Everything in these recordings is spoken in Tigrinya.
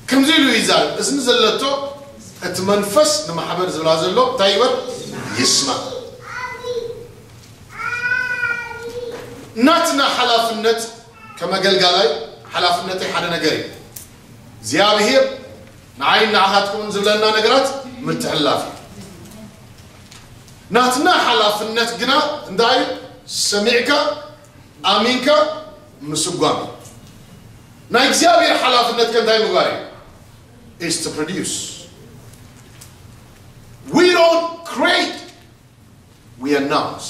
ከምዚ ኢሉ ይዛረብ። እዝኒ ዘለቶ እቲ መንፈስ ንማሕበር ዝብላ ዘሎ እንታይ ይበል? ይስማ። ናትና ሓላፍነት ከም ኣገልጋላይ ሓላፍነተይ ሓደ ነገር እዩ። እግዚኣብሔር ንዓይን ንዓኻትኩምን ዝብለና ነገራት ምትሕልላፍ እዩ። ናትና ሓላፍነት ግና እንታይ እዩ? ሰሚዕካ ኣሚንካ ምስጓም እዩ። ናይ እግዚኣብሔር ሓላፍነት ከ እንታይ ምግባር እዩ? Is to produce. We don't create, we announce,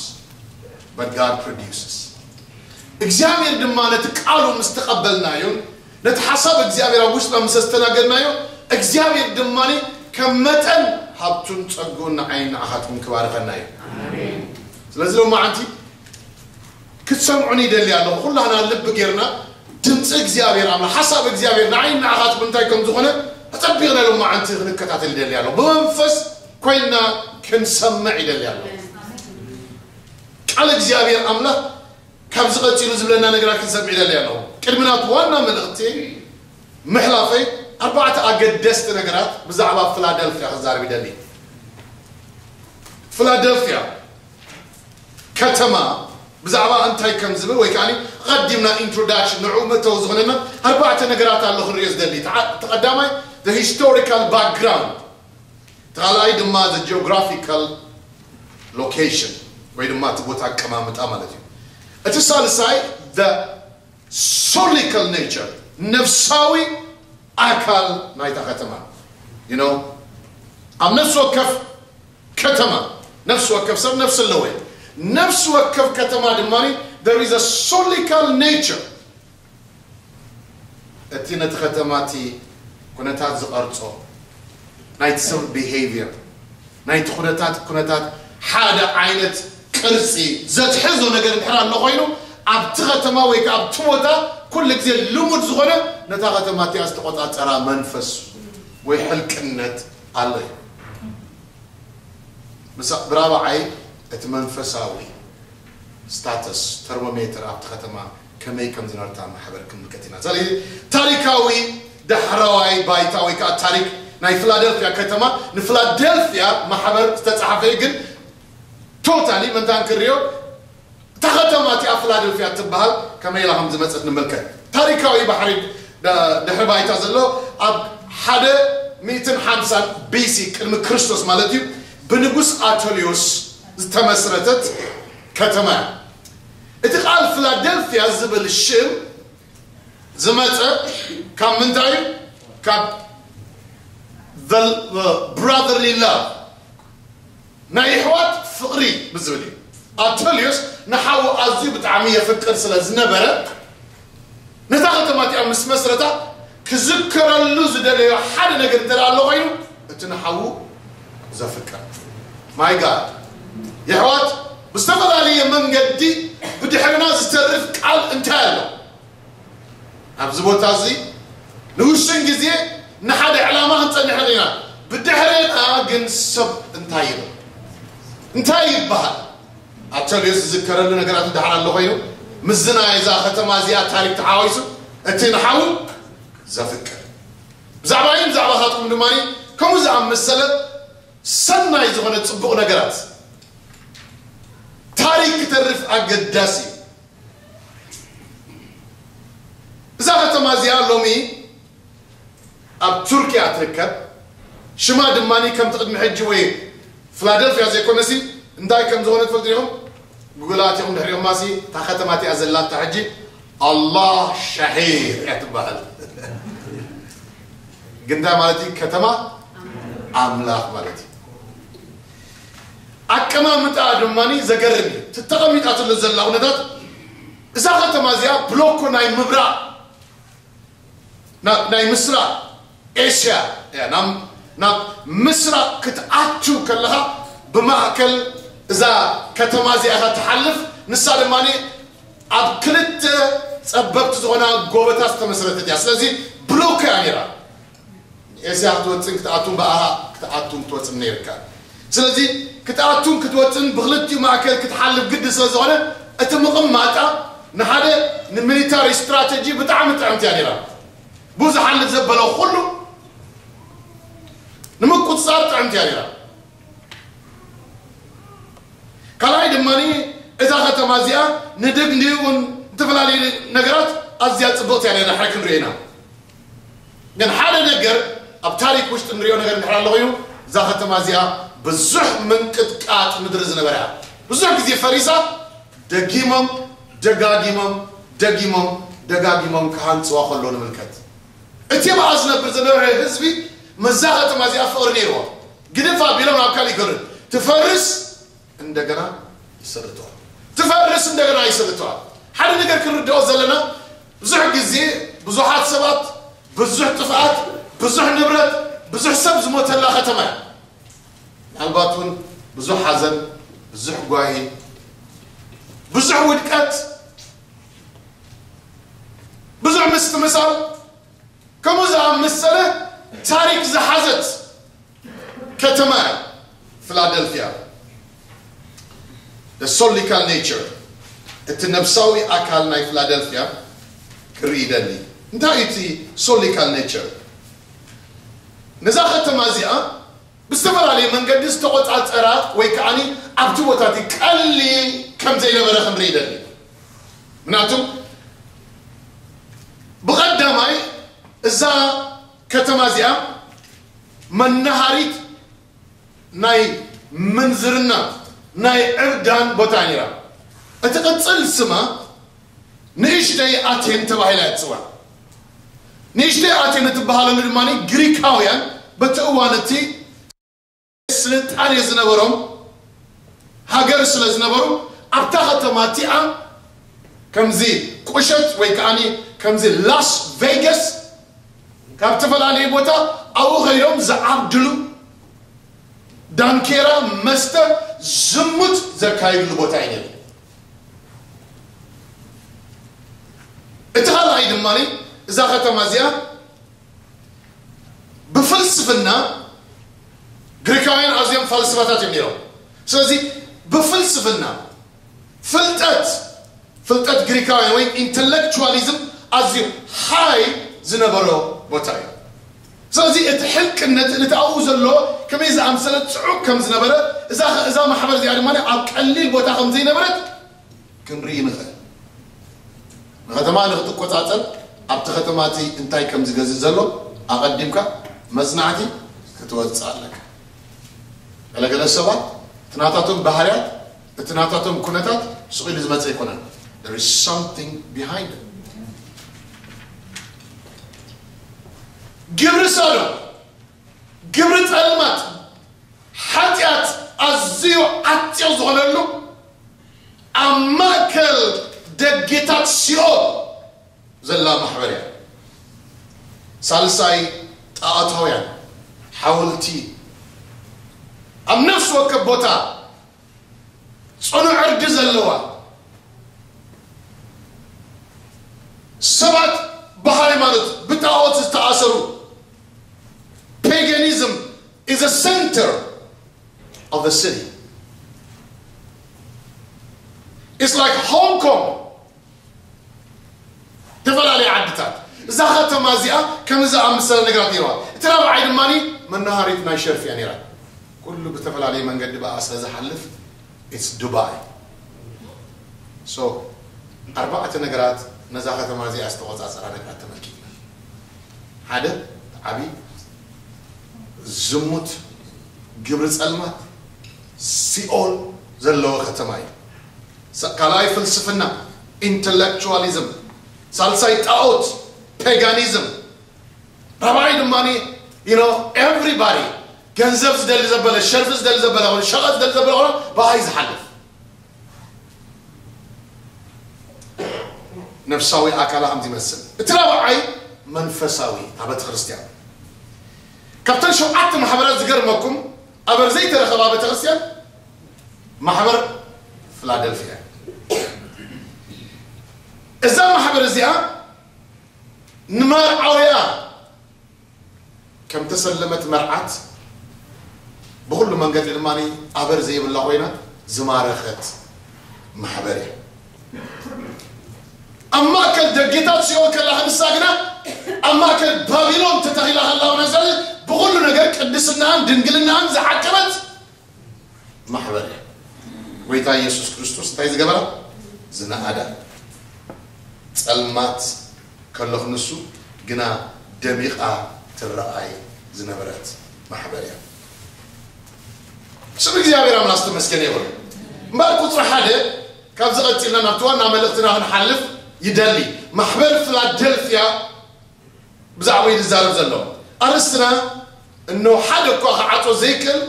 but God produces. እግዚኣብሔር ድማ ነቲ ቃሉ ምስ ተቐበልናዮን ነቲ ሓሳብ እግዚኣብሔር ኣብ ውሽጥና ምስ ኣስተናገድናዮ እግዚኣብሔር ድማ ከም መጠን ሃብቱን ጸግኡን ንዓይን ንዓኻትኩም ክባርኸና እዩ። ስለዚ ሎማዓንቲ ክትሰምዑን ይደሊ ኣለኹ። ኩላህና ልቢ ጌርና ድምፂ እግዚኣብሔር ኣምላኽ ሓሳብ እግዚኣብሔር ንዓይን ንዓኻትኩም እንታይ ከም ዝኾነ ኣጸቢቕና ሎማዓንቲ ክንከታተል ይደሊ ኣለኹ። ብመንፈስ ኮይንና ክንሰምዕ ይደሊ ኣለኹ። ቃል እግዚኣብሔር ኣምላኽ ካብዚ ቀፂሉ ዝብለና ነገራት ክንሰምዕ ይደሊ ኣለኹ። ቅድሚ ናቱ ዋና መልእኽቲ ምሕላፈይ ኣርባዕተ ኣገደስቲ ነገራት ብዛዕባ ፊላደልፍያ ክዛረብ ይደሊ። ፊላደልፍያ ከተማ ብዛዕባ እንታይ ከም ዝብል ወይ ከዓ ቀዲምና ኢንትሮዳክሽን ንዕኡ መእተዊ ዝኾነና ኣርባዕተ ነገራት ኣሎ ክንሪኦ ዝደሊ። ተዓ- እቲ ቀዳማይ the historical background፣ እቲ ካልኣይ ድማ the geographical location ወይ ድማ እቲ ቦታ ኣቀማምጣ ማለት እዩ። እቲ ሳልሳይ the solical nature፣ ነፍሳዊ ኣካል ናይታ ከተማ። You know፣ ኣብ ነፍሲ ወከፍ ከተማ ነፍሲ ወከፍ ሰብ ነፍሲ ኣለዎ። ነፍሲ ወከፍ ከተማ ድማ there is a solical nature፣ እቲ ነቲ ከተማ እቲ ኩነታት ዝቐርጾ ናይቲ ሰብ ቢሄቪየር ናይቲ ኩነታት ኩነታት ሓደ ዓይነት ቅርጺ ዘትሕዞ ነገር እንድሕር ኣሎ ኮይኑ ኣብቲ ከተማ ወይ ከዓ ኣብቲ ቦታ ኩሉ ግዜ ልሙድ ዝኾነ ነታ ከተማ እቲኣ ዝተቆጻጸራ መንፈስ ወይ ሕልቅነት ኣሎ እዩ። ምሳ ብራብዓይ እቲ መንፈሳዊ ስታተስ ተርሞሜተር ኣብቲ ከተማ ከመይ ከም ዝነበርታ ማሕበር ክንምልከት ኢና። ስለዚ ታሪካዊ ዳሕረዋይ ባይታ ወይ ከዓ ታሪክ ናይ ፊላደልፊያ ከተማ ንፊላደልፊያ ማሕበር ዝተፃሓፈ እዩ። ግን ቶታሊ መንታን ክሪኦ እታ ከተማ እቲኣ ፊላደልፊያ ትበሃል ከመይ ኢላ ከም ዝመፀት ንምልከት። ታሪካዊ ባሕሪ ድሕሪ ባይታ ዘሎ ኣብ ሓደ ሚእትን ሓምሳን ቢሲ ቅድሚ ክርስቶስ ማለት እዩ ብንጉስ ኣቶልዮስ ዝተመስረተት ከተማ እያ። እቲ ቃል ፊላደልፊያ ዝብል ሽም ዝመፀ ካብ ምንታይ እዩ? ካብ ብራዘርሊ ላቭ ናይ ኣሕዋት ፍቕሪ ብዝብል እዩ። ኣቶልዮስ ንሓዉ ኣዝዩ ብጣዕሚ የፍቅር ስለ ዝነበረ ነታ ከተማ እቲኣ ምስ መስረታ ክዝከረሉ ዝደለዮ ሓደ ነገር እንተ ኣሎ ኮይኑ እቲ ንሓዉ ዘፍቅር ማይ ጋድ የሕዋት ብዝተፈላለየ መንገዲ ብድሕርና ዝተርፍ ቃል እንታይ ኣሎ? ኣብዚ ቦታ እዚ ንውሽን ግዜ ንሓደ ዕላማ ክንፀንሕ ኢና። ብድሕርና ግን ሰብ እንታይ ይብል እንታይ ይበሃል? ኣቶልዮስ ዝዝከረሉ ነገራት እንዳሓር ኣሎ ኮይኑ ምስዚ ናይ እዛ ከተማ እዚኣ ታሪክ ተሓዋዊሱ እቲ ንሓዉ ዘፍቅር ብዛዕባይን ብዛዕባኻትኩም ድማ ከምኡ ዝኣመሰለ ሰናይ ዝኾነ ፅቡቕ ነገራት ታሪክ ክተርፍ ኣገዳሲ እዩ። እዛ ከተማ እዚኣ ሎሚ ኣብ ቱርኪያ ትርከብ። ሽማ ድማ ከምቲ ቅድሚ ሕጂ ወይ ፊላደልፊያ ዘይኮነሲ እንታይ ከም ዝኾነ ትፈልጡ ዲኹም? ጉግል ኣቲኹም ድሕሪኦም ማሲ እታ ከተማ እቲኣ ዘላታ ሕጂ ኣላህ ሻሂር እያ ትበሃል። ግን እንታይ ማለት እዩ? ከተማ ኣምላኽ ማለት እዩ። ኣቀማምጣ ድማ ዘገርም እዩ። ትተቐሚጣትሉ ዘላ ኩነታት እዛ ከተማ እዚኣ ብሎኮ ናይ ምብራቕ ናብ ናይ ምስራቕ ኤስያ እያ። ናብ ናብ ምስራቕ ክትኣቱ ከለኻ ብማእከል እዛ ከተማ እዚኣ ኢኻ ትሓልፍ። ንሳ ድማ ኣብ ክልተ ጸበብቲ ዝኾና ጎቦታት ዝተመስረተት እያ። ስለዚ ብሎክ እያ ነይራ። ኤስያ ክትወፅን ክትኣቱን ብኣኻ ክትኣቱን ክትወፅን ነይርካ። ስለዚ ክትኣቱን ክትወፅን ብክልቲኡ ማእከል ክትሓልፍ ግዲ ስለ ዝኾነ እቲ ምቕማጣ ንሓደ ንሚሊታሪ ስትራተጂ ብጣዕሚ ጥዕምቲ እያ ነይራ። ብዙሓን ዘበለ ኩሉ ምቁፅፃር ጥዕምቲ እያ ነይራ። ካልኣይ ድማ እዛ ከተማ እዚኣ ንደግ ንውን ዝተፈላለዩ ነገራት ኣዝያ ፅብቕቲ እያ ነይራ። ድሕሪ ክንሪኦ ኢና። ግን ሓደ ነገር ኣብ ታሪክ ውሽጢ ንሪኦ ነገር እንድሕር ኣሎ ኮይኑ እዛ ከተማ እዚኣ ብዙሕ ምንቅጥቃጥ ምድሪ ዝነበረ እያ። ብዙሕ ግዜ ፈሪሳ ደጊሞም ደጋጊሞም ደጊሞም ደጋጊሞም ክሃንፅዋ ከሎ ንምልከት። እቲ ብኣ ዝነብር ዝነበረ ህዝቢ መዛ ከተማ እዚኣ ፍቕሪ ነይርዎ። ግድፍ ኣቢሎም ናብ ካልእ ይገርድ ትፈርስ እንደገና ይስርተዋል። ትፈርስ እንደገና ይስርተዋል። ሓደ ነገር ክንርድኦ ዘለና ብዙሕ ግዜ ብዙሓት ሰባት ብዙሕ ጥፍኣት ብዙሕ ንብረት ብዙሕ ሰብ ዝሞተላ ከተማ እያ። ምናልባት እውን ብዙሕ ሓዘን ብዙሕ ጓሂ ብዙሕ ውድቀት ብዙሕ ምስትምሳል ከምኡ ዝኣመሰለ ታሪክ ዝሓዘት ከተማ እያ ፊላደልፊያ። The solical nature፣ እቲ ነብሳዊ ኣካል ናይ ፊላደልፊያ ክርኢ ይደሊ። እንታይ እዩ እቲ solical nature? ነዛ ከተማ እዚኣ ብዝተፈላለየ መንገዲ ዝተቆፃፀራ ወይ ከዓ ኣብቲ ቦታ እቲ ቀሊል ከም ዘይነበረ ክንርኢ ይደሊ። ምክንያቱም ብቐዳማይ እዛ ከተማ እዚኣ መናሃሪት ናይ ምንዝርና ናይ ዕብዳን ቦታ ነይራ። እቲ ቅፅል ስማ ንእሽተይ ኣቴን ተባሂላ እያ ትፅዋዕ። ንእሽተይ ኣቴን እትበሃለሉ ድማ ግሪካውያን በቲ እዋን እቲ ስልጣኔ ዝነበሮም ሃገር ስለ ዝነበሩ ኣብታ ከተማ እቲኣ ከምዚ ቁሸት ወይ ከዓ ከምዚ ላስ ቬጋስ ካብ ዝተፈላለዩ ቦታ ኣብኡ ከይዶም ዝዓብድሉ ዳንኬራ መስተ ዝሙት ዘካይድሉ ቦታ እዩ ነይሩ። እቲ ካልኣይ ድማ እዛ ከተማ እዚኣ ብፍልስፍና ግሪካውያን ኣዝዮም ፋልስፋታት እዮም ነይሮም። ስለዚ ብፍልስፍና ፍልጠት ፍልጠት ግሪካውያን ወይ ኢንተሌክቹዋሊዝም ኣዝዩ ሃይ ዝነበሮ ቦታ እዩ። ስለዚ እቲ ሕልቅነት እቲ ኣብኡ ዘሎ ከመይ ዝኣምሰለ ፅዑቅ ከም ዝነበረ እዛ እዛ ማሕበር እዚኣ ድማ ኣብ ቀሊል ቦታ ከም ዘይነበረት ክንርኢ ንኽእል። ንከተማ ንክትቆፃፀር ኣብቲ ከተማ እቲ እንታይ ከም ዝገዝእ ዘሎ ኣቐዲምካ መፅናዕቲ ክትወፅእ ኣለካ። ገለገለ ሰባት እቲ ናታቶም ባህርያት እቲ ናታቶም ኩነታት ስቕ ኢሉ ዝመፀ ኣይኮነን። There is something behind it። ግብሪ ሰዶም፣ ግብሪ ፀልማት፣ ሓጢኣት ኣዝዩ ዓፂቕ ዝኾነሉ ኣብ ማእከል ደጌታት ሲኦል ዘላ ማሕበር እያ። ሳልሳይ ጣዖታውያን ሓወልቲ ኣብ ነፍሲ ወከፍ ቦታ ጽኑዕ ዕርዲ ዘለዋ ሰባት ብሃይማኖት ብጣዖት ዝተኣሰሩ። Paganism is a center of the city. It's like Hong Kong. ዝተፈላለዩ ዓድታት እዛ ከተማ እዚኣ ከምዚ ዝኣመሰለ ነገራት ነይርዋ። እቲ ራብዓይ ድማ መናሃሪት ናይ ሸርፍ እያ ነይራ። ኩሉ ብተፈላለየ መንገዲ ብኣ ስለ ዝሓልፍ it's Dubai። So ኣርባዕተ ነገራት ነዛ ከተማ እዚኣ ዝተቆፃፀራ ነገራት ተመልኪትና። ሓደ ዓብዪ ዝሙት፣ ግብሪ ፀልማት፣ ሲኦል ዘለዎ ከተማ እዩ። ካልኣይ ፍልስፍና ኢንተሌክቹዋሊዝም፣ ሳልሳይ ጣኦት ፔጋኒዝም፣ ራብዓይ ድማ you know everybody ገንዘብ ዝደሊ ዘበለ ሸርፊ ዝደሊ ዘበለ ሸቐጥ ዝደሊ ዘበለ ብኣይ ዝሓልፍ ነፍሳዊ ኣካላ ከም ዝመስል። እቲ ራብዓይ መንፈሳዊ ኣብ ቤተ ክርስቲያን። ካብተን ሸውዓተ ማሕበራት ዝገርመኩም ኣበር ዘይተረኸባ ቤተ ክርስቲያን ማሕበር ፊላደልፊያ። እዛ ማሕበር እዚኣ ንመርዓውያ ከም ተሰለመት መርዓት ብኹሉ መንገዲ ድማ ኣበር ዘይብላ ኮይና ዝማረኸት ማሕበር እያ። ኣብ ማእከል ደጌታት ሲኦል ከላ ክንሳ ግና ኣብ ማእከል ባቢሎን ተተኺላ ከላ ብኩሉ ነገር ቅድስና ድንግልናን ዝዓቀበት ማሕበር እያ። ጎይታ ኢየሱስ ክርስቶስ እንታይ ዝገበራ? ዝነኣዳ። ጸልማት ከሎ ክንሱ ግና ደሚቓ ትረኣይ ዝነበረት ማሕበር እያ። ስም እግዚኣብሔር ኣምላኽ ዝተመስገነ ይኹን። እምበኣር ቁፅሪ ሓደ ካብዚ ቀፂልና ናብቲ ዋና መልእኽትና ክንሓልፍ ይደሊ። ማሕበር ፊላደልፍያ ብዛዕባ እዩ ዝዛረብ ዘሎ። ኣርእስትና እነሆ ሓደ እኳ ክዓጾ ዘይክእል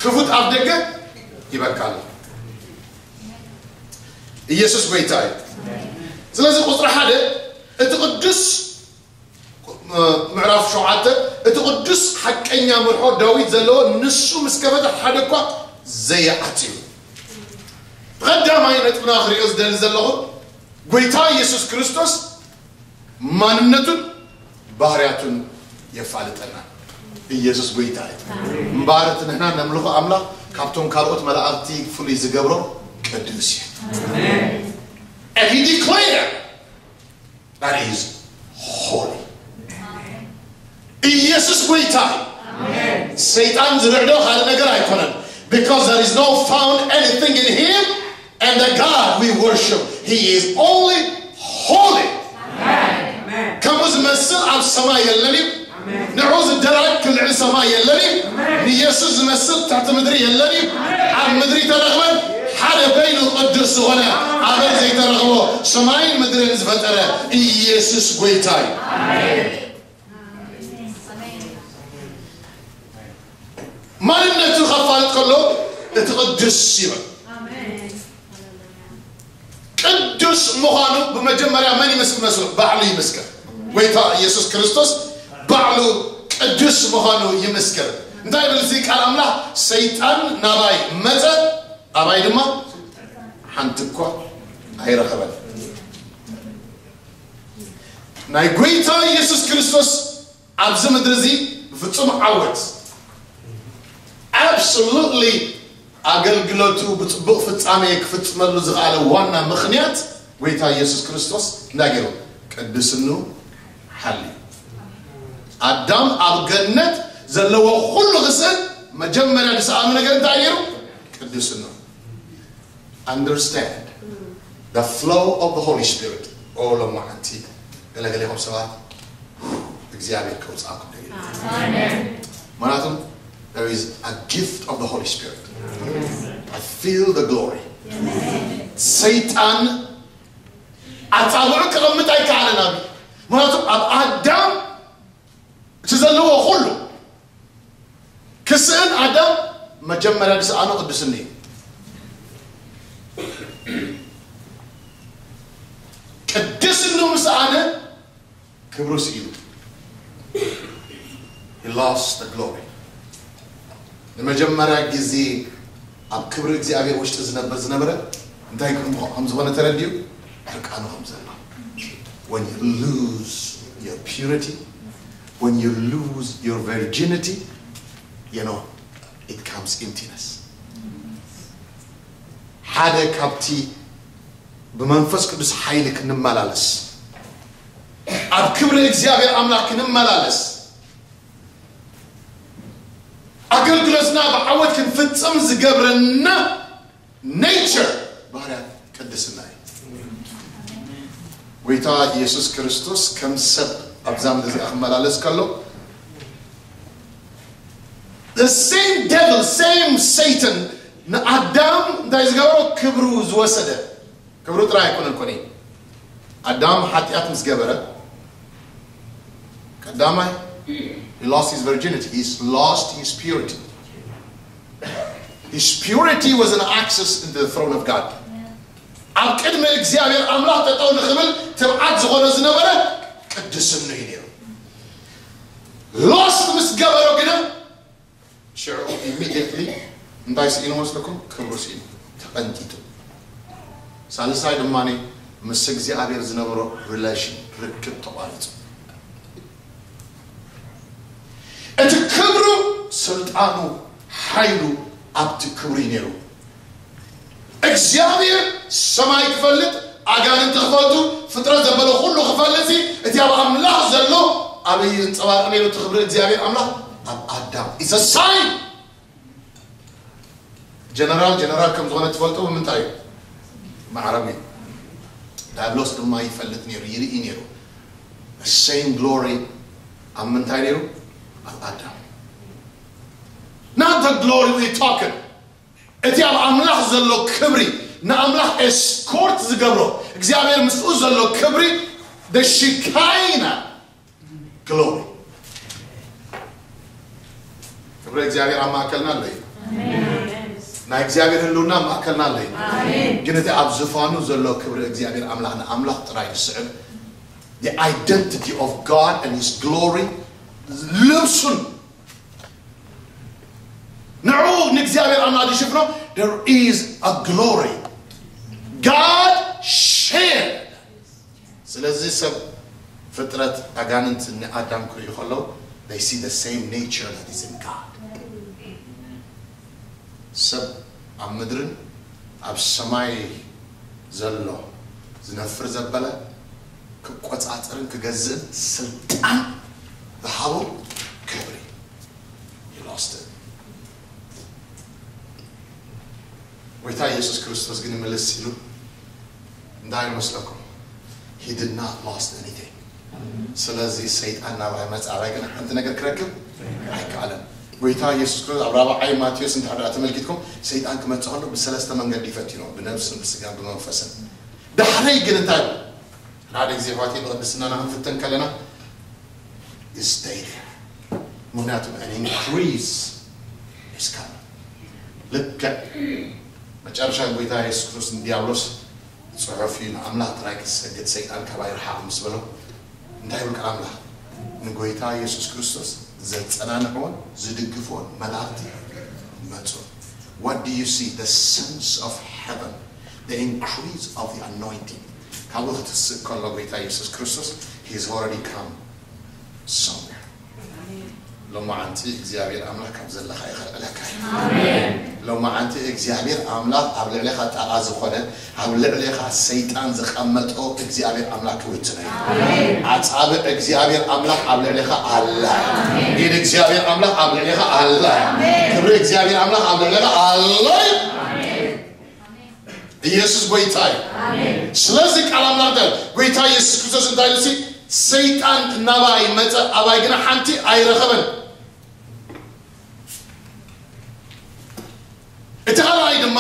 ክፉት ኣፍ ደገ ይበካ ኣሎ። ኢየሱስ ጎይታ እዩ። ስለዚ ቁፅሪ ሓደ እቲ ቅዱስ ምዕራፍ ሸውዓተ እቲ ቅዱስ ሓቀኛ መርሖ ዳዊት ዘለዎ ንሱ ምስ ከፈተ ሓደ እኳ ዘይዓጽዩ። ብቐዳማይ ነጥብና ክሪኦ ዝደሊ ዘለኹ ጎይታ ኢየሱስ ክርስቶስ ማንነቱን ባህርያቱን የፋልጠና። ኢየሱስ ጎይታ እዩ። እምበኣር እቲ ንሕና ነምልኾ ኣምላኽ ካብቶም ካልኦት መላእኽቲ ፍሉይ ዝገብሮ ቅዱስ እዩ። And he declared that is holy. ኢየሱስ ጎይታ እዩ። ሰይጣን ዝርዕዶ ካልእ ነገር ኣይኮነን። Because there is no found anything in him and the God we worship. He is only holy. ከምኡ ዝመስል ኣብ ሰማይ የለን እዩ። ንዑ ዝደራጅ ክልዕል ሰማይ የለን እዩ። ንኢየሱስ ዝመስል ትሕቲ ምድሪ የለን እዩ። ኣብ ምድሪ ተረኽበን ሓደ በይኑ ቅዱስ ዝኾነ ኣበል ዘይተረኽቦ ሰማይን ምድርን ዝፈጠረ ኢየሱስ ጎይታ እዩ። ማንነቱ ከፋልጥ ከሎ እቲ ቅዱስ ይብል። ቅዱስ ምዃኑ ብመጀመርያ መን ይምስክር መስሎ? ባዕሉ ይምስክር። ጎይታ ኢየሱስ ክርስቶስ ባዕሉ ቅዱስ ምዃኑ ይምስክር። እንታይ ይብል እዚ ቃል ኣምላኽ? ሰይጣን ናባይ መጸ፣ ኣባይ ድማ ሓንቲ እኳ ኣይረኸበን። ናይ ጎይታ ኢየሱስ ክርስቶስ ኣብዚ ምድሪ እዚ ብፍጹም ዓወት፣ absolutely ኣገልግሎቱ ብጽቡቕ ፍጻሜ ክፍጽመሉ ዝኸኣለ ዋና ምኽንያት ጎይታ ኢየሱስ ክርስቶስ እንታይ ገይሩ? ቅድስኑ ሓልዩ። ኣዳም ኣብ ገነት ዘለዎ ኩሉ ክስእን መጀመርያ ዝሰኣኑ ነገር እንታይ ገይሩ? ቅድስኑ። Understand the flow of the Holy Spirit. ኦ ሎማዓንቲ ገለገሌኹም ሰባት እግዚኣብሔር ከውፅኣኩም ደጊም። ምክንያቱም there is a gift of the Holy Spirit. I feel the glory. ሰይጣን ኣፃብዑ ክቕምጥ ኣይከኣለን። ኣብ ምክንያቱም ኣብ ኣዳም እቲ ዘለዎ ኩሉ ክስእን ኣዳም መጀመርያ ዝሰኣኖ ቅድስኒ እዩ። ቅድስኑ ምስ ሰኣነ ክብሩ ስኢኑ። He lost the glory. ንመጀመርያ ግዜ ኣብ ክብሪ እግዚኣብሔር ውሽጢ ዝነበር ዝነበረ እንታይ ከም ዝኾነ ተረዲኡ ዕርቃኑ ከም ዘሎ። When you lose your purity, when you lose your virginity, you know, it comes emptiness. ሓደ ካብቲ ብመንፈስ ቅዱስ ሓይሊ ክንመላለስ ኣብ ክብሪ እግዚኣብሔር ኣምላኽ ክንመላለስ ኣገልግሎትና ብዓወት ክንፍጽም ዝገብረና nature ባህርያት ቅድስና እዩ። ጎይታ ኢየሱስ ክርስቶስ ከም ሰብ ኣብዛ ምድሪ እዚኣ ክመላለስ ከሎ the same devil, same Satan ንኣዳም እንታይ ዝገበሮ ክብሩ ዝወሰደ ክብሩ ጥራይ ኣይኮነን ኮነ ኣዳም ሓጢኣት ምስ ገበረ ቀዳማይ he lost his virginity, he lost his purity. His purity was an access into the throne of God. ኣብ ቅድሚ እግዚኣብሔር ኣምላኽ ጠጠው ንኽብል ትብዓት ዝኾነ ዝነበረ ቅድስኑ እዩ ነይሩ። Lost ምስ ገበሮ ግና ሽዑ immediately እንታይ ስኢኑ መስለኩም? ክብሩ ስኢኑ ተቐንጢጡ። ሳልሳይ ድማ ምስ እግዚኣብሔር ዝነበሮ relation ርክብ ተቋሪጹ። እቲ ክብሩ ስልጣኑ ሓይሉ ኣብቲ ክብሩ እዩ ነይሩ። እግዚኣብሔር ሰማይ ክፈልጥ ኣጋንንቲ ክፈልጡ ፍጥረት ዘበለ ኩሉ ክፈልጥ እቲ ኣብ ኣምላኽ ዘሎ ኣበይ ይንጸባረቕ ነይሩ? እቲ ክብሪ እግዚኣብሔር ኣምላኽ ኣብ ኣዳም is a sign. ጀነራል ጀነራል ከም ዝኾነ ትፈልጡ ብምንታይ እዩ? ማዕረጉ እዩ። ዳብሎስ ድማ ይፈልጥ ነይሩ፣ ይርኢ ነይሩ። Same glory ኣብ ምንታይ ነይሩ? ኣብ ኣዳም። Not the glory we talking. እቲ ኣብ ኣምላኽ ዘሎ ክብሪ፣ ንኣምላኽ ኤስኮርት ዝገብሮ፣ እግዚኣብሔር ምስኡ ዘሎ ክብሪ፣ the Shekinah glory። ክብሪ እግዚኣብሔር ኣብ ማእከልና ኣሎ እዩ። ናይ እግዚኣብሔር ህልውና ኣብ ማእከልና ኣሎ እዩ። ግን እቲ ኣብ ዝፋኑ ዘሎ ክብሪ እግዚኣብሔር ኣምላኽ ንኣምላኽ ጥራይ ዝስዕብ፣ the identity of God and his glory ልብሱን ንዕኡ ንእግዚኣብሔር ኣምላኽ ዝሽፍኖ there is a glory. God shared. ስለዚ ሰብ ፍጥረት ኣጋንንት ንኣዳም ክርእዩ ከለዉ they see the same nature that is in God. ሰብ ኣብ ምድርን ኣብ ሰማይ ዘሎ ዝነፍር ዘበለ ክቆጻጸርን ክገዝእን ስልጣን ዝሃቦ ክብሪ ይሎስት። ጎይታ ኢየሱስ ክርስቶስ ግን ምልስ ኢሉ እንታይ ይመስለኩም? He did not lost anything. ስለዚ ሰይጣን ናባይ መጻ ኣባይ ግን ሓንቲ ነገር ክረክብ ኣይከኣለን። ጎይታ ኢየሱስ ክርስቶስ ኣብ ራብዓይ ማቴዎስ እንተ ተመልኪትኩም ሰይጣን ክመጽእ ከሎ ብሰለስተ መንገዲ ይፈትኖ፣ ብነብስን ብስጋን ብመንፈስን። ዳሕረይ ግን እንታይ ሓደ ግዜ ፋቲ ብቅድስናና ክንፍተን ከለና is stay there. ምክንያቱም an increase is coming. ልክዕ መጨረሻ ጎይታ የሱስ ክርስቶስ ንዲያብሎስ ጽሑፍ እዩ ንኣምላኽ ጥራይ ክትሰግድ ሰይጣን ካባይ ርሓቕ ምስ በሎ እንታይ ይብል ቃል ኣምላኽ? ንጎይታ የሱስ ክርስቶስ ዘጸናንዕዎን ዝድግፍዎን መላእኽቲ መጹ። What do you see? The sense of heaven, the increase of the anointing. ካብኡ ክትስእ ከሎ ጎይታ የሱስ ክርስቶስ he's already come somewhere. ሎማዓንቲ እግዚኣብሔር ኣምላኽ ካብ ዘለኻ ይኸልዕለካ እዩ። ሎማዓንቲ እግዚኣብሔር ኣምላኽ ኣብ ልዕሌኻ ጣቓ ዝኾነ ኣብ ልዕሌኻ ሰይጣን ዝቐመጦ እግዚኣብሔር ኣምላኽ ክውትኖ እዩ። ኣጻብዕ እግዚኣብሔር ኣምላኽ ኣብ ልዕሌኻ ኣላ። ኢድ እግዚኣብሔር ኣምላኽ ኣብ ልዕሌኻ ኣላ። ክብሪ እግዚኣብሔር ኣምላኽ ኣብ ልዕሌኻ ኣሎ። ኢየሱስ ጎይታ እዩ። ስለዚ ቃል ኣምላኽ እንታይ ጎይታ ኢየሱስ ክርስቶስ እንታይ ኢሉ ሲ ሰይጣን እናባይ መጸ ኣባይ ግና ሓንቲ ኣይረኸበን። እቲ ካልኣይ ድማ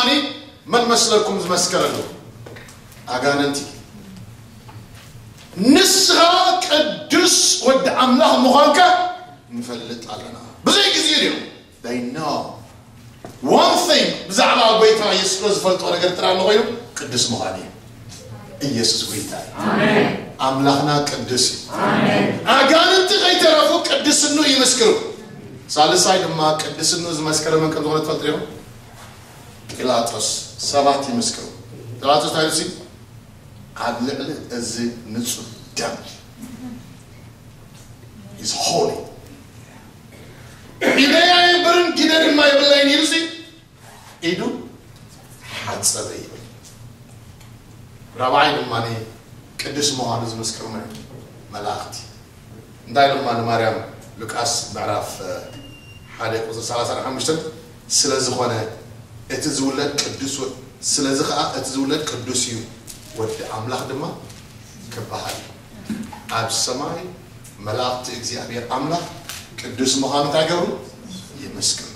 መን መስለኩም ዝመስከረሉ ኣጋንንቲ ንስኻ ቅዱስ ወዲ ኣምላኽ ምዃንካ ንፈልጥ ኣለና ብዘይ ግዜ ድዮም They know one thing ብዛዕባ ጎይታ የሱስ ክርስቶስ ዝፈልጦ ነገር ጥራ ኣሎ ኮይኑ ቅዱስ ምዃን እዩ። ኢየሱስ ጎይታ እዩ። ኣምላኽና ቅዱስ እዩ። ኣጋንንቲ ከይተረፉ ቅድስኑ ይምስክሩ። ሳልሳይ ድማ ቅድስኑ ዝመስከረ መን ከም ዝኾነ ትፈልጡ ዲኹም? ጲላጦስ ሰባት ይምስክሩ። ጲላጦስ እንታይ ኢሉ ኣብ ልዕሊ እዚ ንጹህ ደም is holy ኢደይ ኣይብርን ግደ ድማ የብለይን ኢሉ ኢዱ ሓጸበ ይብል። ራብዓይ ድማ ቅዱስ ምዃኑ ዝምስክሩ መላእኽቲ እንታይ ድማ ንማርያም ሉቃስ ምዕራፍ ሓደ ቁፅሪ ሰላሳን ሓሙሽተን ስለ ዝኾነ እቲ ዝውለድ ቅዱስ ስለዚ ከዓ እቲ ዝውለድ ቅዱስ እዩ ወዲ ኣምላኽ ድማ ክበሃል ኣብ ሰማይ መላእኽቲ እግዚኣብሔር ኣምላኽ ቅዱስ ምዃኑ እንታይ ገብሩ ይመስክሩ።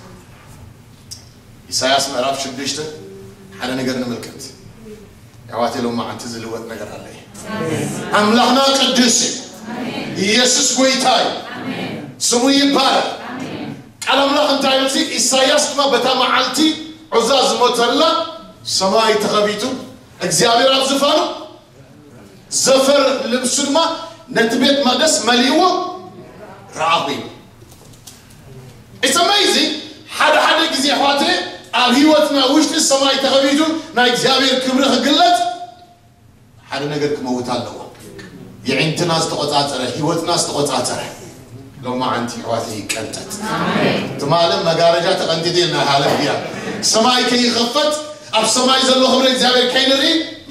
ኢሳያስ ምዕራፍ ሽዱሽተ ሓደ ነገር ንምልከት። ኣሕዋተይ ሎማዓንቲ ዝልወጥ ነገር ኣሎ እዩ። ኣምላኽና ቅዱስ እዩ። ኢየሱስ ጎይታ እዩ። ስሙ ይባረክ። ቃል ኣምላኽ እንታይ ይብል? ኢሳያስ ድማ በታ መዓልቲ ዑዛ ዝሞተላ ሰማይ ተኸፊቱ እግዚኣብሔር ኣብ ዝፋኑ ዘፈር ልብሱ ድማ ነቲ ቤት መቅደስ መሊእዎ ረኣኹ እዩ። It's amazing ሓደ ሓደ ግዜ ኣሕዋተ ኣብ ህይወትና ውሽጢ ሰማይ ተኸፊቱ ናይ እግዚኣብሔር ክብሪ ክግለጽ ሓደ ነገር ክመውት ኣለዎ። የዒንትና ዝተቆጻጸረ ህይወትና ዝተቆጻጸረ ሎማዓንቲ ኣሕዋተ ይቀንጠጥ። ትማሊ መጋረጃ ተቐንጢጡ ኢልና ሃለፍያ ሰማይ ከይኸፈት ኣብ ሰማይ ዘሎ ክብሪ እግዚኣብሔር ከይንርኢ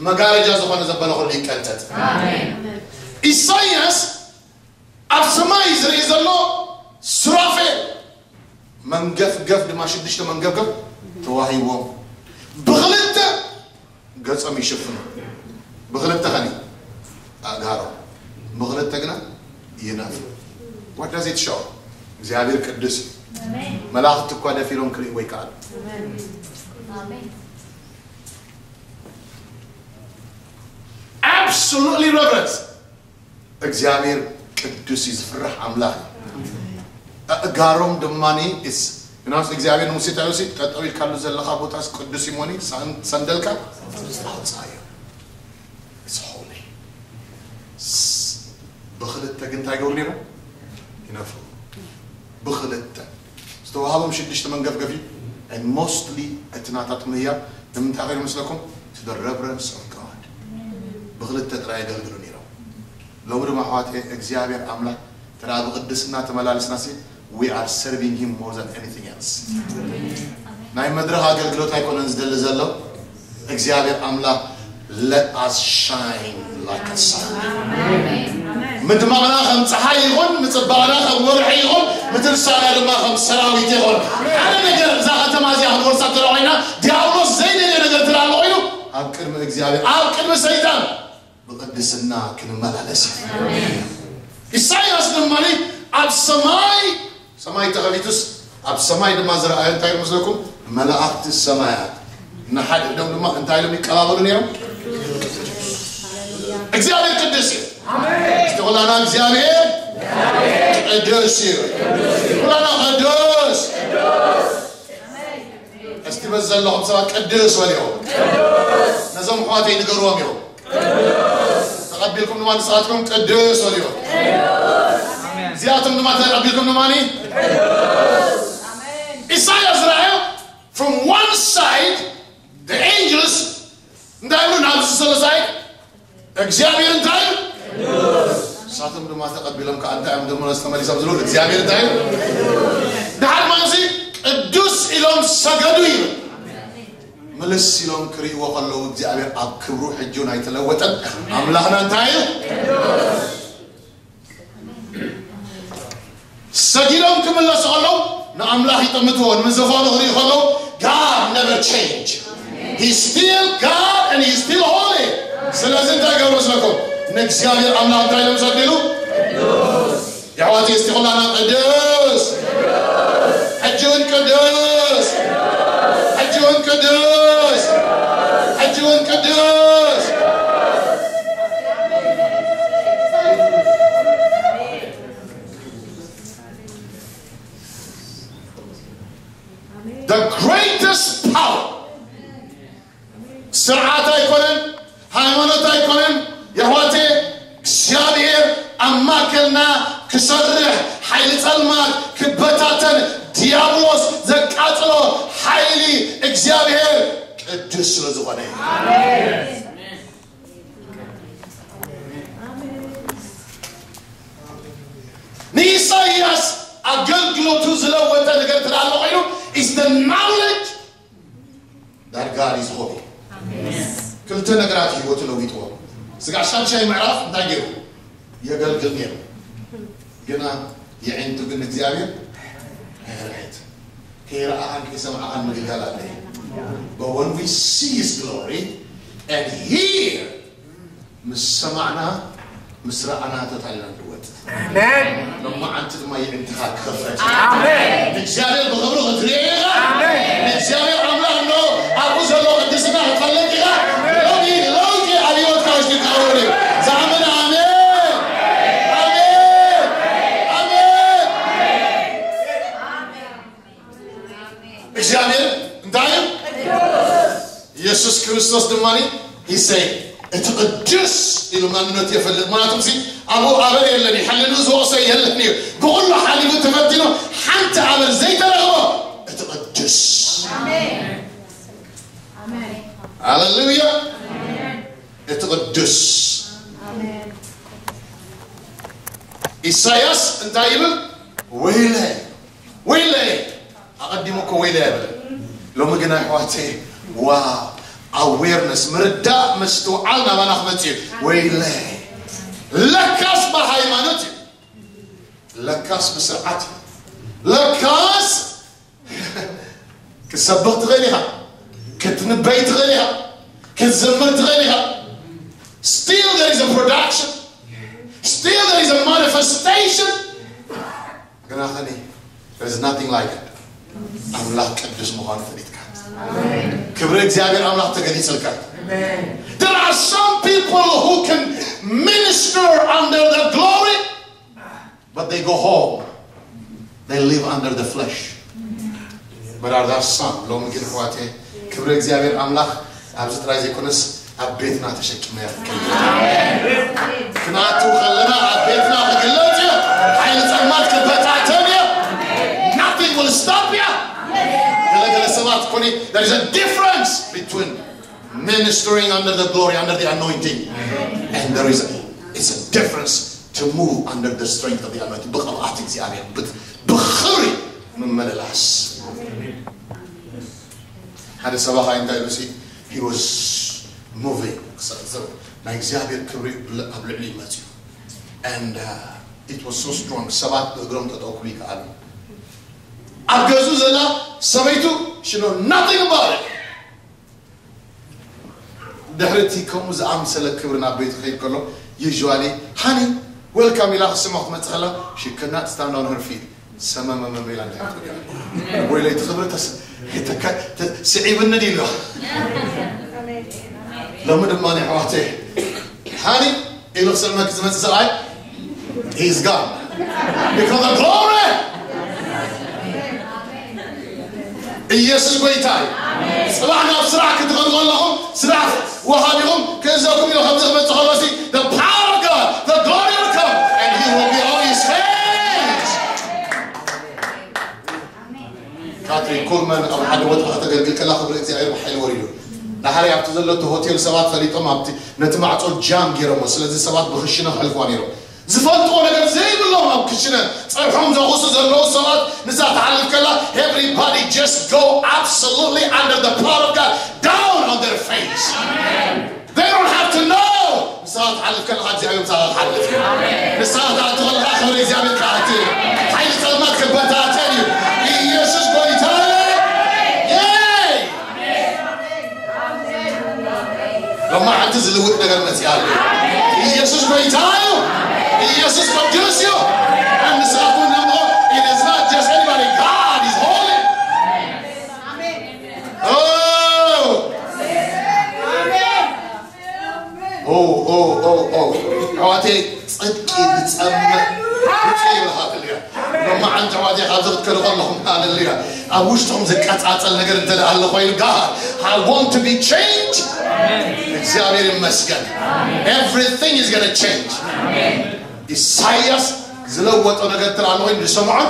መጋረጃ ዝኾነ ዘበለ ኩሉ ይቀንጠጥ። ኢሳይያስ ኣብ ሰማይ ዝርኢ ዘሎ ሱራፌል መንገፍገፍ ድማ ሽዱሽተ መንገፍገፍ ተዋሂዎም ብኽልተ ገጾም ይሽፍኑ። ብኽልተ ኸኒ ኣእጋሮም፣ ብኽልተ ግና ይነፍሑ። What does it show? እግዚኣብሔር ቅዱስ እዩ። መላእኽቲ እኳ ደፊሮም ክርእይዎ ይከኣሉ። Absolutely reverence. እግዚኣብሔር ቅዱስ እዩ፣ ዝፍራሕ ኣምላኽ እዩ። ኣእጋሮም ድማ ስ ምናስ እግዚኣብሔር ንሙሴ እንታይ ኢሉ? ጠጠው ኢልካሉ ዘለኻ ቦታስ ቅዱስ እዩ እሞኒ፣ ሳን- ሰንደልካ ኣውፅኣዮ። It's holy. ስ- ብኽልተ ግን እንታይ ይገብሩ ነይሮም? ይነፍሑ። ብኽልተ ዝተዋሃቦም ሽዱሽተ መንገፍገፊ። And mostly እቲ ናታ ጥምህያ ንምንታይ ኸይኑ መስለኩም? To the reverence of God። ብኽልተ ጥራይ የገልግሉ ነይሮም። ሎሚ ድማ ኣሕዋት እግዚኣብሔር ኣምላኽ ተራ ብቅድስና ተመላልስና ሲ we are serving him more than anything else። ናይ መድረኽ ኣገልግሎት ኣይኮነን ዝደሊ ዘሎ እግዚኣብሔር ኣምላኽ። Let us shine like a sun። ምድማቕና ከም ፀሓይ ይኹን፣ ምፅባቕና ከም ወርሒ ይኹን፣ ምትንሳና ድማ ከም ሰራዊት ይኹን። ሓደ ነገር እዛ ከተማ እዚኣ ክንወርሳ እንተደኣ ኮይና፣ ዲያብሎስ ዘይደልዮ ነገር እንተደኣ ኣሎ ኮይኑ፣ ኣብ ቅድሚ እግዚኣብሔር፣ ኣብ ቅድሚ ሰይጣን ብቅድስና ክንመላለስ ኢና። ኢሳይያስ ድማ ኣብ ሰማይ ሰማይ ተኸፊቱስ ኣብ ሰማይ ድማ ዝረኣዮ እንታይ ይመስለኩም? መላእኽቲ ሰማያት ንሓድሕዶም ድማ እንታይ ኢሎም ይቀባበሉ ነይሮም? እግዚኣብሔር ቅዱስ እዩ። እስቲ ኩላና እግዚኣብሔር ቅዱስ እዩ። ኩላና ቅዱስ። እስቲ በዚ ዘለኹም ሰባት ቅዱስ በልዮ። ነዞም ኣሕዋተይ ንገርዎም እዮም። ተቐቢልኩም ድማ ንስኻትኩም ቅዱስ በልዮ። እዚኣቶም ድማ ተቐቢልኩም ድማ ኢሳያስ ዝረኣዮ from one side the angels እንታይ ይብሉ ናብዚ ዘሎ side እግዚኣብሔር እንታይ ንሳቶም ድማ ተቐቢሎም ከዓ እንታይ እዮም ደሞ ተመሊሶም ዝብሉ እግዚኣብሔር እንታይ ድሓር ማለት ቅዱስ ኢሎም ሰገዱ እዩ። ምልስ ኢሎም ክርእይዎ ከለዉ እግዚኣብሔር ኣብ ክብሩ ሕጂ እውን ኣይተለወጠን። ኣምላኽና እንታይ እዩ? ሰጊዶም ክምለሱ ከለዉ ንኣምላኽ ይጥምትዎ ንምዝፋኑ ክርእዩ ከለዉ God never change. He's still God and he's still holy. ስለዚ እንታይ ገብሩ መስለኩም? ንእግዚኣብሔር ኣምላኽ እንታይ ኢሎም ሰግድሉ? የሕዋት እስቲ ኩላና ቅዱስ ሕጂ እውን ቅዱስ ሕጂ እውን ቅዱስ ሕጂ እውን ቅዱስ The greatest power ስርዓት ኣይኮነን፣ ሃይማኖት ኣይኮነን። የሕዋቴ እግዚኣብሔር ኣብ ማእከልና ክሰርሕ ሓይሊ ጸልማት ክበታተን ዲያብሎስ ዘቃጽሎ ሓይሊ እግዚኣብሔር ቅዱስ ስለ ዝኾነ እዩ። ንኢሳይያስ ኣገልግሎቱ ዝለወጠ ነገር ትዳሎ ኮይኑ is the knowledge that God is holy። ክልተ ነገራት ህይወቱ ለዊጥዎ። ስጋ ሻድሻይ ምዕራፍ እንታይ ገይሩ? የገልግል ነይሩ። ግና የዒንቱ ግን እግዚኣብሔር ኣይርሕት። ከይረኣኻን ከይሰማዕኻን ምግልጋል ኣለ። But when we see his glory and hear ምስ ሰማዕና ምስ ረኣና ተታሊና ንወጽእ። ኣሜን። ሎማዓንቲ ድማ የዒንትኻ ክኸፈት። ኣሜን። ንእግዚኣብሔር ብኽብሩ ክትርኢ ኢኻ። ኣሜን። ንእግዚኣብሔር ኣምላኽ እንሆ ኣብኡ ዘሎ ቅድስና ክትፈልጥ ኢኻ። ኣሜን። ሎሚ ለውጢ ኣብ ህይወትካ ውሽጢ ክኸውን እዩ። ዝኣመነ ኣሜን። ኣሜን። ኣሜን። እግዚኣብሔር እንታይ እዩ? ኢየሱስ ክርስቶስ ድማ ይሰይ እቲ ቅዱስ ኢሉ ማንነቱ የፈልጥ። ምክንያቱም ሲ ኣብኡ ኣበር የለን እዩ፣ ሕልንኡ ዝወቕሶ የለን እዩ። ብኹሉ ሓሊፉ ተፈቲኑ ሓንቲ ኣበር ዘይተረኽቦ እቲ ቅዱስ። ሃሌሉያ። እቲ ቅዱስ ኢሳያስ እንታይ ይብል? ወይለይ ወይለይ። ኣቐዲሙ እኮ ወይለይ ኣይበለን። ሎሚ ግን ኣሕዋተይ ዋ ኣዌርነስ ምርዳእ ምስትውዓል ናባና ክመጽእ እዩ። ወይለይ ለካስ ብሃይማኖት እዩ፣ ለካስ ብስርዓት እዩ፣ ለካስ ክትሰብኽ ትኽእል ኢኻ፣ ክትንበይ ትኽእል ኢኻ፣ ክትዘምር ትኽእል ኢኻ። Still there is a production. Still there is a manifestation. ግና ኸኒ there is nothing like it. ኣምላኽ ቅዱስ ምዃኑ ፈሊጥካ፣ ክብሪ እግዚኣብሔር ኣምላኽ ተገሊጽልካ። There are some people who can minister under the glory, but they go home, they live under the flesh. But are there some? ሎሚ ግን ኣሕዋተይ፣ ክብሪ እግዚኣብሔር ኣምላኽ ኣብዚ ጥራይ ዘይኮነስ ኣብ ቤትና ተሸኪመ እያ ክትከይድ። ክንኣቱ ከለና ኣብ ቤትና ክግለጽ እዩ። ሓይሊ ጸልማት ክበታተን እዩ። Nothing will stop you. ገለገለ ሰባት ኮኒ there is a difference between ministering under the glory, under the anointing, and there is a, it's a difference to move under the strength of the anointing. ብቕብኣት እግዚኣብሔር ብት- ብኽብሪ ምምልላስ። ሓደ ሰባኻይ እንታይ ኢሉ ሲ he was moving። ናይ እግዚኣብሔር ክብሪ ኣብ ልዕሊ መፅዩ and uh, it was so strong። ሰባት ብእግሮም ጠጠው ክብሉ ይከኣሉ። ኣብ ገዝኡ ዘላ ሰበይቱ she know nothing about it። ድሕሪ እቲ ከምኡ ዝኣምሰለ ክብሪ ናብ ቤቱ ክኸይድ ከሎ usually honey welcome ኢላ ክስማ ክትመፅእ ከላ she could not stand on her feet። ሰመመመመ ኢላ እንታይ ትወድያ ወይለይ ትኽብሪ ተስ ስዒብኒ ድዩ ኢልዋ። ሎሚ ድማ ናይ ኣሕዋተይ honey ኢሉ ክስዕመኪ ዝመፅእ ሰብኣይ he's gone because of glory። ኢየሱስ ጎይታ እዩ። ጽባሕ ናብ ስራሕ ክትኸዱ ከለኹም ስራሕ ወሃቢኹም ክእዘኩም ኢሉ ከምዚ ክመጽእ ከሎ ሲ the power of God, the glory will come and he will be on his face። ካትሪን ኮልመን ኣብ ሓደ ቦታ ከተገልግል ከላ ክብሪ እግዚኣብሔር ብሓይሊ ወሪዱ። ዳሕሪ ኣብቲ ዘለቶ ሆቴል ሰባት ፈሊጦም ኣብቲ ነቲ ማዕጾ ጃም ገይሮሞ። ስለዚ ሰባት ብክሽነ ክሕልፍዋ ነይሮም። ዝፈልጥዎ ነገር ዘይብሎም ኣብ ክሽነ ጸብሖም ዘቑሱ ዘለዉ ሰባት ንሳ ትሓልፍ ከላ everybody just go absolutely under the power of God down on their face. They don't have to know. ንስኻ ትሓልፍ ከለኻ እግዚኣብሔር ምሳኻ ክሓልፍ እዩ። ንስኻ ክትኣቱ ከለኻ ክብሪ እግዚኣብሔር ክኣቱ እዩ። ሓይሊ ጸልማት ክበታተን እዩ። ኢየሱስ ጎይታ እዩ። ሎማዓንቲ ዝልውጥ ነገር መፅእ ኣሎ። ኢየሱስ ጎይታ እዩ። ኢየሱስ ቅዱስ እዩ። ንስኻትኩም ነምኦ it is not just anybody. God is holy. Oh. Oh, oh, oh, oh. ኣሕዋተይ ጽድቂ ዝጸምእ ውጽእ ይብልካ ክልያ ሎማዓንቲ ኣሕዋተይ ካብዚ ክትከዱ ከለኹም ሃለሉያ ኣብ ውሽጥኹም ዝቀጻጸል ነገር እንተ ደኣ ኣሎ ኮይኑ God I want to be changed እግዚኣብሔር ይመስገን everything is gonna change ኢሳያስ ዝለወጦ ነገር እንተ ደኣ ኣሎ ኮይኑ ዝሰምዖን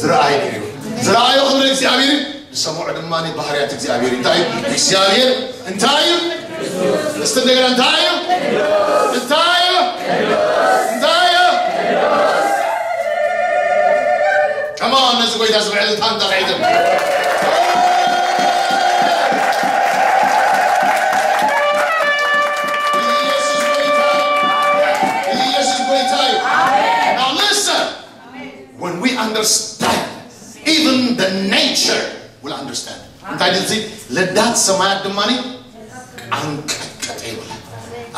ዝረኣዮ እዩ ዝረኣዮ ክብሪ እግዚኣብሔር እዩ ዝሰምዖ ድማ ባህርያት እግዚኣብሔር እንታይ እዩ እግዚኣብሔር እንታይ እዩ እስቲ እንደገና እንታይ እዩ እንታይ እዩ እንታይ እዩ ከማን ነዚ ጎይታ ዝብዕል ታንታ ሒዝም ኢየሱስ ጎይታ እዩ ኢየሱስ ጎይታ እዩ Now listen when we understand even the nature will understand እንታይ ድዚ ልዳት ሰማያት ድማ ኣንቀጥቀጠ ይብላል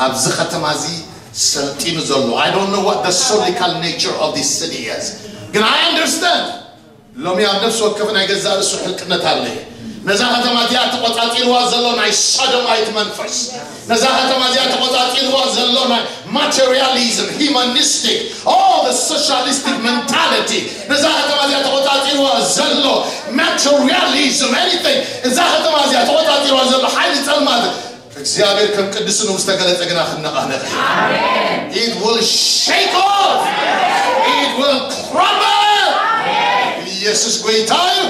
ኣብዚ ከተማ እዚ ሰልጢኑ ዘሎ I don't know what the solical nature of this city is ግን I understand ሎሚ ኣብ ነፍሲ ወከፍ ናይ ገዛእ ርእሱ ሕልቅነት ኣለየ ነዛ ከተማ እዚኣ ተቆጻጺርዋ ዘሎ ናይ ሶዶማይት መንፈስ ነዛ ከተማ እዚኣ ተቆጻጺርዋ ዘሎ ናይ materialism humanistic all the socialistic mentality ነዛ ከተማ እዚኣ ተቆጻጺርዋ ዘሎ materialism anything እዛ ከተማ እዚኣ ተቆጻጺርዋ ዘሎ ሓይሊ ጸልማት እግዚኣብሔር ከም ቅዱስ ንጉስ ተገለጸ ግና ክነቃነቅ it will shake off it will crumble ኢየሱስ ጎይታ እዩ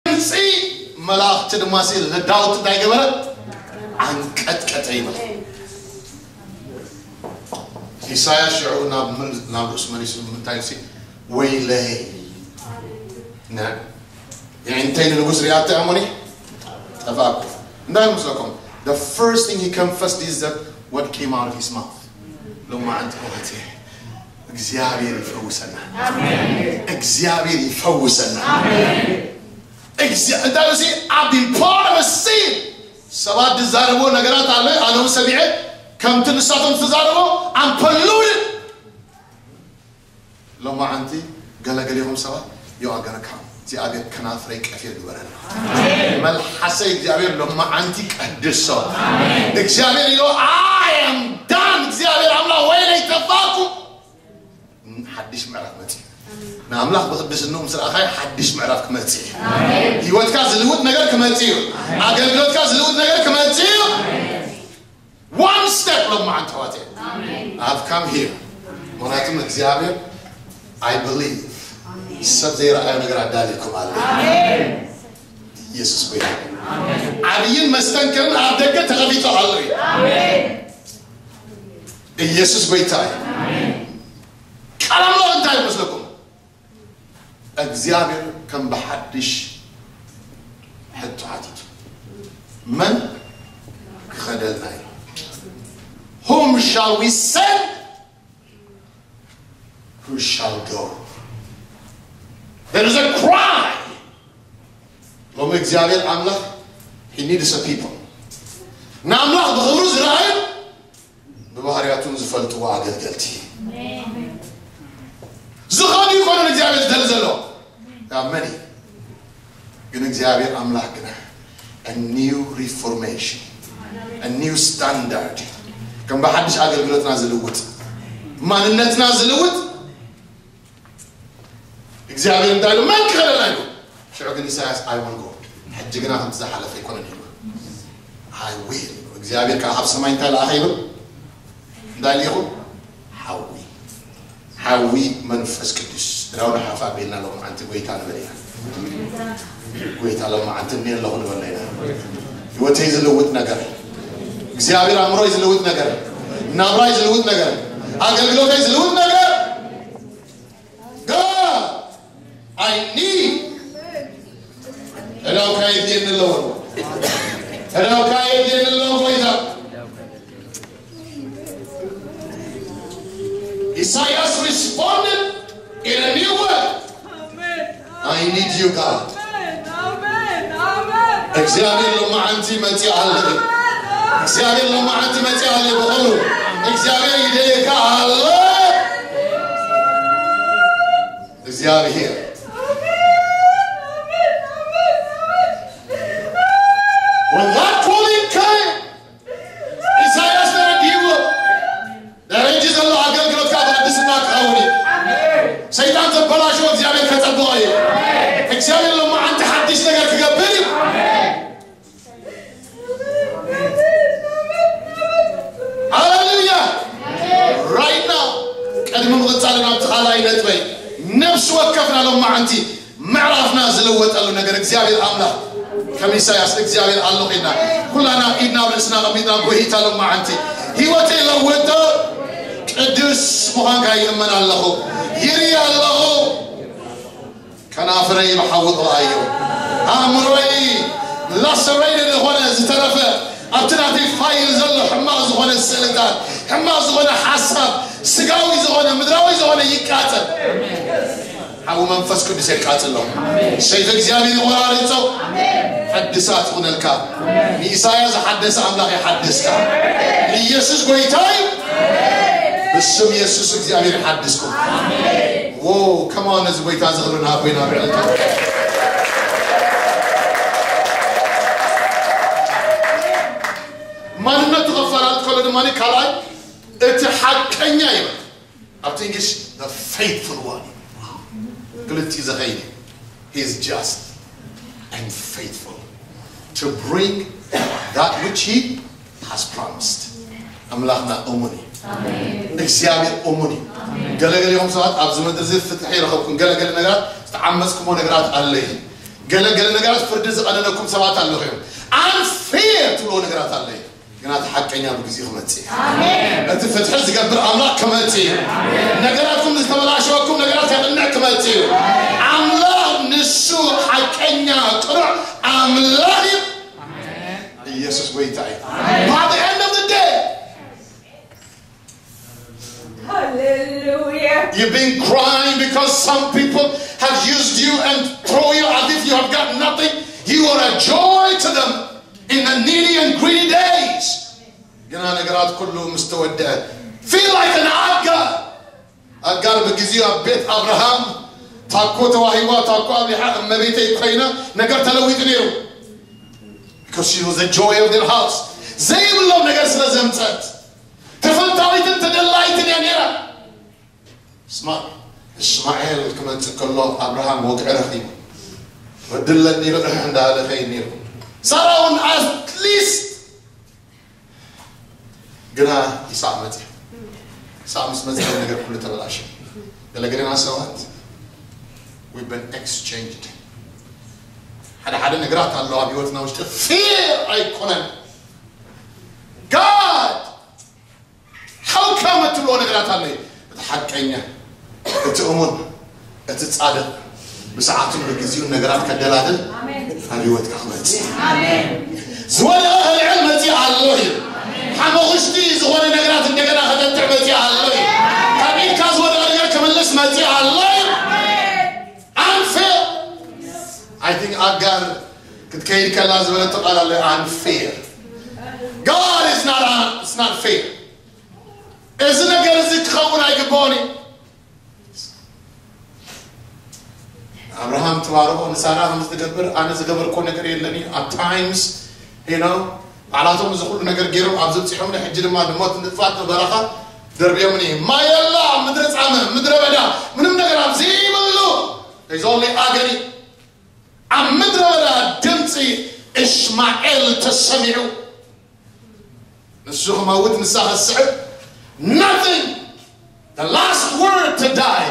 ድምፂ መላእኽቲ ድማ ሲ ንዳዊት እንታይ ገበረ ኣንቀጥቀጠ ይብል ኢሳያስ ሽዑ ናብ ርእሱ መሊሱ ንምንታይ ሲ ወይለይ የዒንተይ ንንጉስ ሪኣቶ እያ እሞኒ ጠፋእኩ እንታይ ምስለኩም the first thing he confessed is that what came out of his mouth ሎማዓንቲ ኣሕዋተይ እግዚኣብሔር ይፈውሰና። እግዚኣብሔር ይፈውሰና። እግዚ- እንታይ ሲ ኣብ ኢምፖረንሲ ሰባት ዝዛረቦ ነገራት ኣለ። ኣነው ሰሚዐ ከምቲ ንሳቶም ዝተዛረቦ ኣምፐሉድ ሎማዓንቲ ገለገሊኹም ሰባት ዮኣገረካ እግዚኣብሔር ከናፍረይ ቀፊር ግበረና። መልሓሰይ እግዚኣብሔር ሎማዓንቲ ቀድሶ። እግዚኣብሔር ኢሎ ኣየም ዳን እግዚኣብሔር ኣምላኽ ወይለይ ተፋኩ ሓድሽ ምዕራፍ መጽእ። ንኣምላኽ ብቕድስንኡ ምስ ረኣኻይ ሓድሽ ምዕራፍ ክመጽእ እዩ። ህይወትካ ዝልውጥ ነገር ክመጽእ እዩ። ኣገልግሎትካ ዝልውጥ ነገር ክመጽእ እዩ። One step ሎማዓንቲ ኣሕዋተይ። I've come here ምክንያቱም እግዚኣብሔር I believe ሰብ ዘይረኣዮ ነገር ኣዳልኩም ኣሎ። ኢየሱስ ጎይታ። ዓብይን መስተንክርን ኣብ ደገ ተቐሚጦ ኣሎ እዩ። ኢየሱስ ጎይታ እዩ። ቃል ኣምላኽ እንታይ ይመስለኩም? እግዚኣብሔር ከም ብሓድሽ ሕቶ ሓቲቱ መን ክኸደልና እዩ? Whom shall we send? Who shall go? There is a cry. ሎሚ እግዚኣብሔር ኣምላኽ he needs a people ንኣምላኽ ብኽብሩ ዝረኣዩ ብባህርያቱን ዝፈልጥዎ ኣገልገልቲ ዝኾኑ ይኮኑን እግዚኣብሔር ዝደሊ ዘሎ መን ግን እግዚኣብሔር ኣምላኽ ግና a new reformation a new standard ከም ብሓድሽ ኣገልግሎትና ዝልውጥ ማንነትና ዝልውጥ እግዚኣብሔር እንታይ ኢሉ መን ክኸለና ኢሉ ሽዑ ግን ኢሳያስ I will go ሕጂ ግና ከምቲ ዝሓለፈ ኣይኮነን ኢሉ I will እግዚኣብሔር ከዓ ካብ ሰማይ እንታይ ለኣኸ ይብል እንታይ ኢሉ ሓዊ ሓዊ መንፈስ ቅዱስ ራውና ሓፋ ቤልና ሎም ዓንቲ ጎይታ ንበል ኢና ጎይታ ሎም ዓንቲ እኔ ኣለኹ ንበልና ኢና ህይወተይ ዝልውጥ ነገር እግዚኣብሔር ኣእምሮይ ዝልውጥ ነገር ናብራይ ዝልውጥ ነገር ኣገልግሎተይ ዝልውጥ ነገር God I need እዳውካ የድልየኒ ኣለዎ እዳውካ የድልየኒ ኣለዎ ጎይታ Isaias responded in a new way. I need you, God. እግዚኣብሔር ሎማዓንቲ መፂእ ኣሎ እግዚኣብሔር ሎማዓንቲ መፂእ ኣሎ ብቐሉ እግዚኣብሔር ይደልየካ ኣሎ እግዚኣብሔር When that calling came, ኢሳያስ ተረዲእዎ ደረጂ ዘሎ ኣገልግሎትካ ብቅድስና ክኸውን እዩ ሰይጣን ዘበላሸዎ እግዚኣብሔር ከፀብቆ እዩ እግዚኣብሔር ሎማዓንቲ ሓድሽ ነገር ክገብር እዩ ሃሌሉያ right now ቅድሚ ምቕፃል ናብቲ ካልኣይ ነጥበይ ነብሲ ወከፍና ሎማዓንቲ ምዕራፍና ዝለወጠሉ ነገር እግዚኣብሔር ኣምላኽ ከም ኢሳያስ እግዚኣብሔር ኣለኹ ኢልና ኩላና ኢድና ኣብ ርእስና ቀሚጥና ጎይታ ሎማዓንቲ ህይወተይ ለወጠ ቅዱስ ምዃንካ ይእመን ኣለኹ ይርኢ ኣለኹ ከናፍረይ ብሓዊ ቅብኣዮ ኣእምሮይ ላሰረይደ ዝኾነ ዝተረፈ ኣብቲ ናተይ ፋይል ዘሎ ሕማቕ ዝኾነ ስእልታት ሕማቕ ዝኾነ ሓሳብ ስጋዊ ዝኾነ ምድራዊ ዝኾነ ይቃፀል ሓዊ መንፈስ ቅዱስ የቃፅሎም ሰይፍ እግዚኣብሔር ይቆራርፆ ሕድሳት ይኹነልካ ንኢሳያ ዝሓደሰ ኣምላኽ ይሓድስካ ኢየሱስ ጎይታ እዩ ብስም ኢየሱስ እግዚኣብሔር ይሓድስኩም ዎ ከማን ነዚ ጎይታ ዝኽሪ ንሃቦ ኢና ብዕልታ ማንነቱ ከፈላለጥ ከሎ ድማ ካልኣይ እቲ ሓቀኛ ይብል ኣብቲ እንግሊሽ faithful one ክልቲ ዘኸይኒ he is just and faithful to bring that which he has promised ኣምላኽና እሙን እዩ እግዚኣብሔር እሙን እዩ ገለገሊኹም ሰባት ኣብዚ ምድሪ እዚ ፍትሒ ይረኸብኩም ገለገለ ነገራት ዝተዓመፅኩሞ ነገራት ኣለይ ገለገለ ነገራት ፍርዲ ዝቐነነኩም ሰባት ኣለኹ እዮም unfair ትብልዎ ነገራት ኣለይ ግና እቲ ሓቀኛ ብግዜ ክመጽእ እዩ። እቲ ፍትሒ ዝገብር ኣምላኽ ክመጽእ እዩ። ነገራትኩም ዝተበላሸወኩም ነገራት ከቕንዕ ክመጽእ እዩ። ኣምላኽ ንሱ ሓቀኛ ቅኑዕ ኣምላኽ እዩ። ኢየሱስ ጎይታ እዩ። By the end of the day, ሃሌሉያ። You've been crying because some people have used you and throw you as if you have got nothing. You are a joy to them in the needy and greedy days. ግና ነገራት ኩሉ ምስ ተወደአ feel like an Agar. ኣጋር ብግዜኡ ኣብ ቤት ኣብርሃም ታኮ ተዋሂባ፣ ታኮ ኣብሊሓ እመቤተይ ኮይና ነገር ተለዊጡ ነይሩ። Because she was the joy of their house. ዘይብሎም ነገር ስለ ዘምፀት ተፈታዊትን ተደላይትን እያ ነይራ። ስማ፣ እስማኤል ክመጽእ ከሎ ኣብርሃም ወግዒ ረኺቡ። ወዲ ኣለኒ ልቕሕ እንዳበለ ኸይድ ነይሩ። ሳራ እውን at least ግና ይስሐቅ መጽእ። ይስሐቅ ምስ መጽእ ነገር ኩሉ ተበላሸ። ገለገለና ሰባት we've been exchanged። ሓደ ሓደ ነገራት ኣሎ ኣብ ህይወትና ውሽጢ fear ኣይኮነን። God how come እትብሎ ነገራት ኣሎ። እቲ ሓቀኛ፣ እቲ እሙን፣ እቲ ጻድቕ ብሰዓቱን ብግዜኡን ነገራት ከደላድል ኣብ ህይወትካ ክመጽእ። ዝወደቐ ከልዕል መጺእ ኣሎ እዩ። ሓመኹሽቲ ዝኾነ ነገራት እንደገና ከተጥዕ መጺእ ኣሎ እዩ። ካብ ኢድካ ዝወደቐ ነገር ክምልስ መጺእ ኣሎ እዩ። Unfair. I think ኣጋር ክትከይድ ከላ ዝበለቶ ቃል ኣሎ። Unfair. God is not, it's not fair. እዚ ነገር እዚ ክኸውን ኣይግባኦን እዩ። ኣብርሃም ትባርኾ ንሳራ ከም ዝትገብር ኣነ ዝገበርኮ ነገር የለን እዩ። At times you know ባዕላቶም እዚ ኩሉ ነገር ገይሮም ኣብ ዝበፅሖም ሕጂ ድማ ንሞት ንጥፋት ንበረኻ ደርብዮምኒ። ማይ የላ፣ ምድረ ጻመ፣ ምድረ በዳ፣ ምንም ነገር ኣብ ዘይብሉ there's only agony። ኣብ ምድረ በዳ ድምፂ እሽማኤል ተሰሚዑ። ንሱ ክመውት ንሳ ክትስዕብ nothing. The last word to die,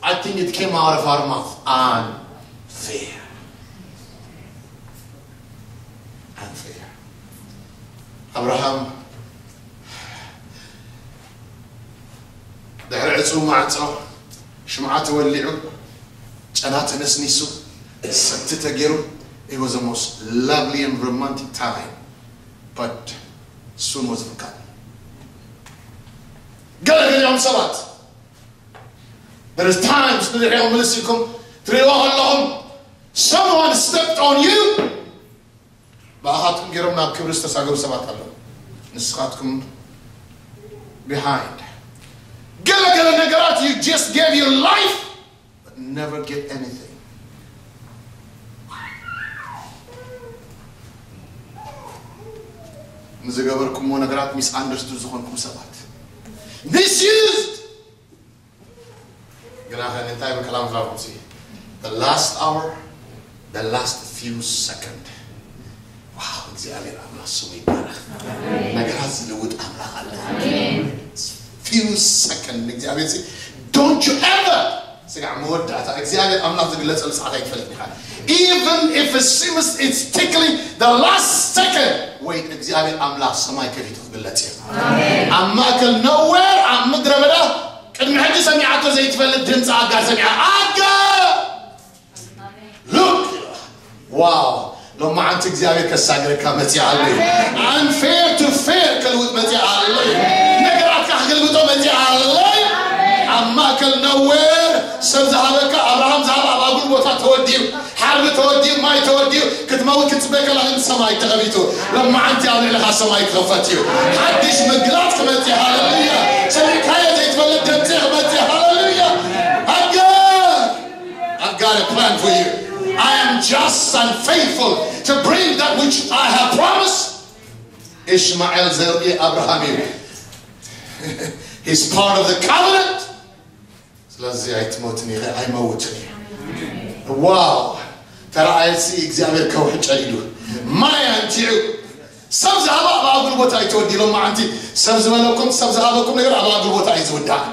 I think it came out of her mouth. Unfair. Unfair. ኣብርሃም ድሕሪ ዕፁ ማዕፆ ሽምዓ ተወሊዑ፣ ጨና ተነስኒሱ፣ ሰቲ ተገይሩ, it was the most lovely and romantic time. But soon was forgotten. ገለገሊኦም ሰባት there is times ንድሕሪኦም ምልስ ኢልኩም ትሪእዎ ከለኹም someone stepped on you. ብኣኻትኩም ገይሮም ናብ ክብሪ ዝተሳገሩ ሰባት ኣለዉ። ንስኻትኩም behind። ገለ ገለ ነገራት you just gave your life but never get anything። ንዝገበርኩምዎ ነገራት misunderstood ዝኾንኩም ሰባት misused። ግና እንታይ ብከላም ዝራኹም ሲ the last hour, the last few second. ዋው፣ እግዚኣብሔር ኣምላኽ ስሙ ይባረኽ። ነገራት ዝልውጥ ኣምላኽ ኣለ። Few second እግዚኣብሔር ሲ don't you ever ስጋዕ መወዳእታ እግዚኣብሔር ኣምላኽ ዝግለጸሉ ሰዓት ኣይትፈልጥ ኢኻ። Even if it seems it's tickling the last second, wait፣ እግዚኣብሔር ኣምላኽ ሰማይ ከፊቱ ክግለጽ እዩ። ኣብ ማእከል ነዌር ኣብ ምድረ በዳ ቅድሚ ሕጂ ሰሚዓቶ ዘይትፈልጥ ድምፂ ኣጋር ሰሚዓ ኣጋር ሉክ ዋው ሎማዓንቲ እግዚኣብሔር ከሳግረካ መፂኣ ኣሎ እዩ። Unfair to fair ክልውጥ መፂኣ ኣሎ እዩ። ነገራትካ ክገልብጦ መፂኣ ኣሎ እዩ። ኣብ ማእከል ነዌር ሰብ ዝሃበካ ኣብርሃም ዝሃበ ኣብ ኣጉል ቦታ ተወዲኡ ሓርቢ ተወዲኡ ማይ ተወዲኡ ክትመውት ክትፅበ ከላ ግን ሰማይ ተኸፊቱ ሎማዓንቲ ኣብ ልዕልኻ ሰማይ ክኸፈት እዩ። ሓድሽ ምግላፅ ክመፅእ ሃለሉያ። ሰሚዕካዮ ዘይትፈልጥ ድምፂ ክመፅእ ሃለሉያ። ኣገር I've got a plan for you. I am just and faithful to bring that which I have promised. Ishmael ዘርኢ ኣብርሃም እዩ። He's part of the covenant. ስለዚ ኣይትሞትን ኢኸ ኣይመውትን እዩ። ዋው ተረኣየሲ እግዚኣብሔር ከውሒ ጨዲዱ ማይ ኣንቲዑ ሰብ ዝሃባ ኣብ ኣጉል ቦታ ኣይተወዲሎም ማዓንቲ ሰብ ዝበለኩም ሰብ ዝሃበኩም ነገር ኣብ ኣጉል ቦታ እዩ ዝውዳእ።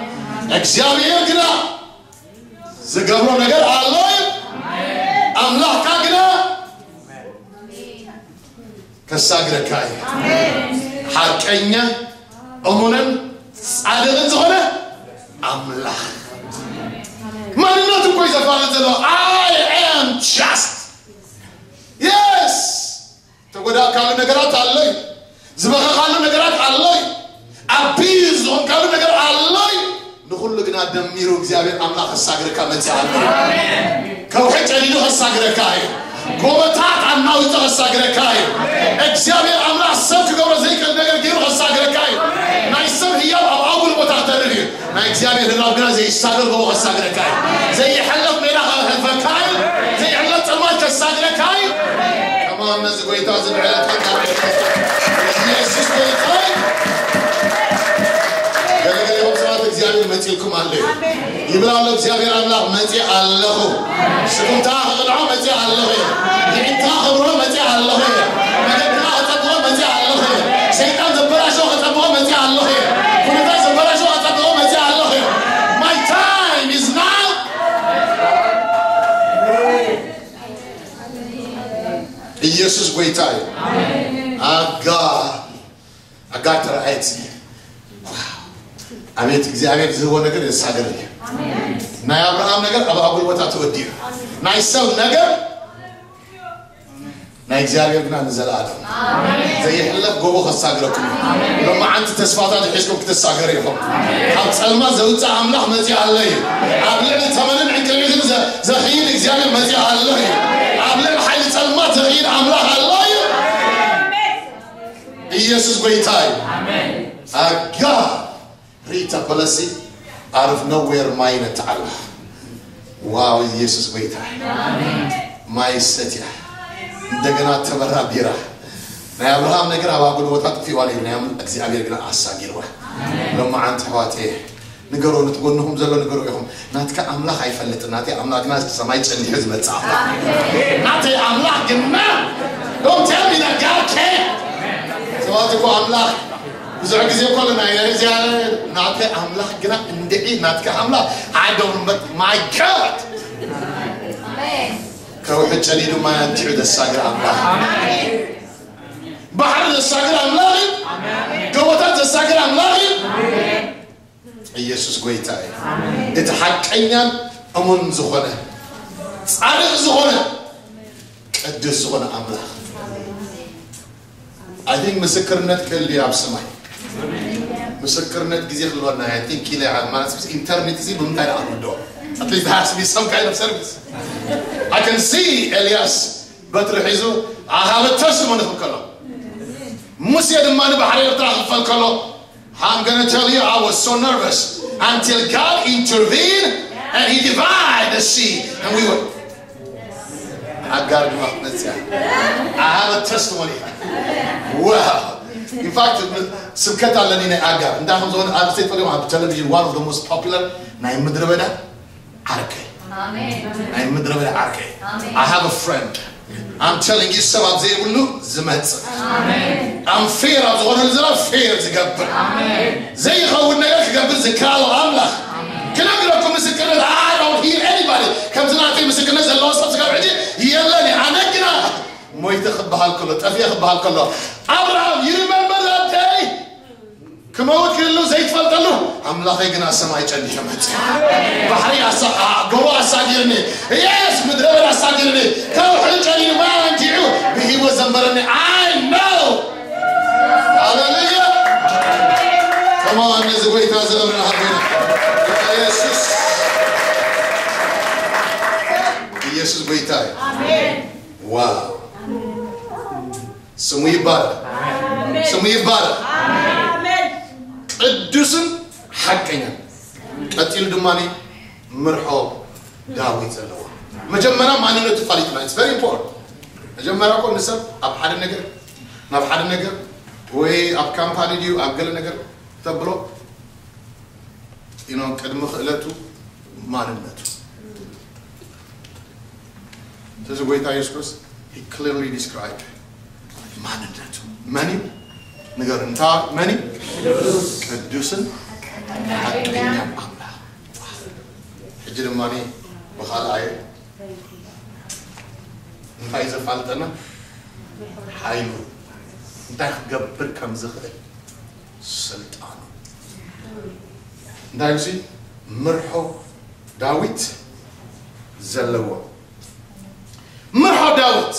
እግዚኣብሔር ግና ዝገብሮ ነገር ኣሎ እዩ። ኣምላኽካ ግና ከሳግረካ እዩ። ሓቀኛ እሙንን ጻድቕን ዝኾነ ኣምላኽ ማንነቱ እኮ እዩ ዘፋልጥ ዘሎ። I am just yes ተጎዳእካሉ ነገራት ኣሎ እዩ። ዝበኸኻሉ ነገራት ኣሎ እዩ። ኣቢዩዝ ዝኾንካሉ ነገር ኣሎ እዩ። ንኹሉ ግን ደሚሩ እግዚኣብሔር ኣምላኽ ከሳግረካ መጽእ ኣሎ። ከውሒ ጨዲዱ ከሳግረካ እዩ። ጎበታት ኣናዊጡ ከሳግረካ እዩ። እግዚኣብሔር ኣምላኽ ሰብ ክገብሮ ዘይክእል ነገር ገይሩ ከሳግረካ እዩ። ናይ ሰብ ህያብ ኣብ ኣጉል ቦታ ክተርፍ እዩ። ናይ እግዚኣብሔር ህላው ግና ዘይሳገር ጎቦ ከሳግረካ እዩ። ዘይሕለፍ ሜዳ ከሕልፈካ እዩ። ዘይሕለፍ ጸልማት ከሳግረካ እዩ። ከማን ነዚ ጎይታ ዝብዕለት ኢየሱስ ጎይታ እዩ። ገለገለ ሰባት እግዚኣብሔር መጺልኩም ኣሎ እዩ። ይብል ኣሎ እግዚኣብሔር ኣምላኽ፣ መጺእ ኣለኹ። ስጉምታ ክቕንዖ መጺእ ኣለኹ እየ። ይዕታ ክብሮ መጺእ ኣለኹ እየ። መገድና ክጸብቖ መጺእ ኣለኹ እየ። ሰይጣን ዘበላሾ ክጸብቖ መጺእ ኣለኹ እየ። ኩነታት ዘበላሾ ክጸብቖ መጺእ ኣለኹ እየ። My time is now። ኢየሱስ ጎይታ እዩ። ኣጋ ኣጋር ተረኣየት። ኣቤት እግዚኣብሔር ዝህቦ ነገር የሳገር እዩ። ናይ ኣብርሃም ነገር ኣብ ኣጉል ቦታ ተወዲኡ። ናይ ሰብ ነገር ናይ እግዚኣብሔር ግና ንዘለኣለም ዘይሕለፍ ጎቦ ከሳግረኩም እዩ። ሎማዓንቲ ተስፋታት ሒዝኩም ክትሳገሩ ኢኹም። ካብ ጸልማት ዘውፅእ ኣምላኽ መፂእ ኣሎ እዩ። ኣብ ልዕሊ ተመንን ዕንቅልቢትን ዘ- ዘኽይድ እግዚኣብሔር መፂእ ኣሎ እዩ። ኣብ ልዕሊ ሓይሊ ጸልማት ዘኽይድ ኣምላኽ ኣሎ እዩ። ኢየሱስ ጎይታ እዩ። ኣጋ ሪታ ፖለሲ out of nowhere ማይ ነትዓላ። ዋው ኢየሱስ ጎይታ እዩ። ማይ ሰትያ እንደገና ተበራ ቢራ። ናይ ኣብርሃም ነገር ኣብ ኣጉል ቦታ ጥፊዋ ነይሩ፣ ናይ እግዚኣብሔር ግና ኣሳጊርዋ። ሎማዓንቲ ኣሕዋተየ ንገሮ፣ ነቲ ጎንኹም ዘሎ ንገሮ ኢኹም። ናትካ ኣምላኽ ኣይፈልጥን፣ ናተይ ኣምላኽ ግና ሰማይ ጨኒሑ ዝመጽእ ኣምላኽ። ናተይ ኣምላኽ ግና don't tell me that God can't። ሰባት እኮ ኣምላኽ ብዙሕ ግዜ እኮ ኣለና ኢና፣ እዚ ናተይ ኣምላኽ ግና እንድዒ ናትካ ኣምላኽ I don't but my God። ከውሒ ጨዲዱ ማይ ኣንቲዑ ዘሳግር ኣምላኽ። ባሕሪ ዘሳግር ኣምላኽ እዩ። ጎቦታት ዘሳግር ኣምላኽ እዩ። ኢየሱስ ጎይታ እዩ። እቲ ሓቀኛን እሙን ዝኾነ፣ ጻድቕ ዝኾነ፣ ቅዱስ ዝኾነ ኣምላኽ። I think ምስክርነት ክህሉ እዩ ኣብ ሰማይ። ምስክርነት ግዜ ክህልወና እዩ። I think ኢለ ማለት ምስ ኢንተርኔት እዚ ብምንታይ ደኣ ክንወድኦ? At least there has to be some kind of service. I can see ኤልያስ በትሪ ሒዙ I have a testimony ክብል ከሎ፣ ሙሴ ድማ ንባሕሪ ኤርትራ ክፈል ከሎ I'm gonna tell you, I was so nervous until God intervened and he divided the sea and we were. ኣጋር ድማ ክትመጽእ እያ። I have a testimony. Wow. In fact, ስብከት ኣለኒ ናይ ኣጋር። እንታይ ከም ዝኾነ ኣብ ስቴት ፈሊኦም ኣብ ቴሌቪዥን one of the most popular ናይ ምድረ በዳ ዓርከይ። ናይ ምድረ በዳ ዓርከይ። I have a friend. I'm telling you, ሰብ ኣብ ዘይብሉ ዝመጽእ። I'm fair ኣብ ዝኾነሉ ዘላ fair ዝገብር። ዘይኸውን ነገር ክገብር ዝከኣሎ ኣምላኽ። ክነግረኩም ምስክርነት፣ I don't hear anybody። ከምዚ ናተይ ምስክርነት ዘለዎ ሰብ ስጋብ ሕጂ የለን። ኣነ ግና ሞይተ ክበሃል ከሎ፣ ጠፊኤ ክበሃል ከሎ፣ ኣብርሃም you remember that day? ክመውት ክህሉ ዘይትፈልጠሉ ኣምላኸይ ግና ሰማይ ጨኒሑ መጽ ባሕሪ ኣሳ- ኣ- ጎቦ ኣሳጊርኒ። Yes ምድረ በዳ ኣሳጊርኒ። ከውሒ ጨኒኑ ማይ ኣንቲዑ ብህይወት ዘንበረኒ። I know። ሃሌሉያ። ከማን ነዚ ጎይታ ዘእምር ሃበና ኢየሱስ። ኢየሱስ ጎይታ እዩ። ዋው። ስሙ ይባረክ። ስሙ ይባረክ። ቅዱስን ሓቀኛን። ቀጺሉ ድማ ምርሖ ዳዊት ዘለዎ። መጀመርያ ማንነቱ ፋሊጥና። It's very important። መጀመርያ እኮ ንሰብ ኣብ ሓደ ነገር ናብ ሓደ ነገር ወይ ኣብ ካምፓኒ ድዩ ኣብ ገለ ነገር ተብሎ you know ቅድሚ ክእለቱ ማንነቱ ስለዚ ጎይታ ኢየሱስ ክርስቶስ he clearly described ማንነቱ መን እዩ? ንገር እንታ መን እዩ? ቅዱስን ሓቀኛ ኣምላኽ። ሕጂ ድማ ብኻልኣይ እንታይ ዘፋልጠና ሓይሉ እንታይ ክገብር ከም ዝኽእል ስልጣኑ እንታይ ሲ ምርሖ ዳዊት ዘለዎ ምርሖ ዳዊት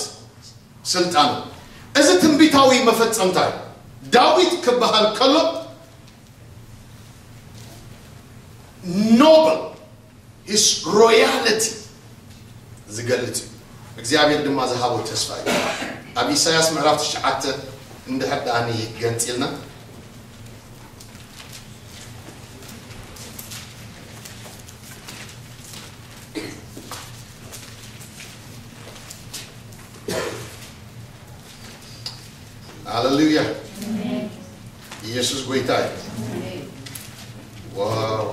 ስልጣኑ እዚ ትንቢታዊ መፈጸምታ እዩ። ዳዊት ክበሃል ከሎ noble, his royalty ዝገልጽ እዩ። እግዚኣብሔር ድማ ዝሃቦ ተስፋ እዩ። ኣብ ኢሳያስ ምዕራፍ ትሽዓተ እንድሕር ደኣ ገንጺልና፣ ሃሌሉያ። ኢየሱስ ጎይታ እዩ። ዋው።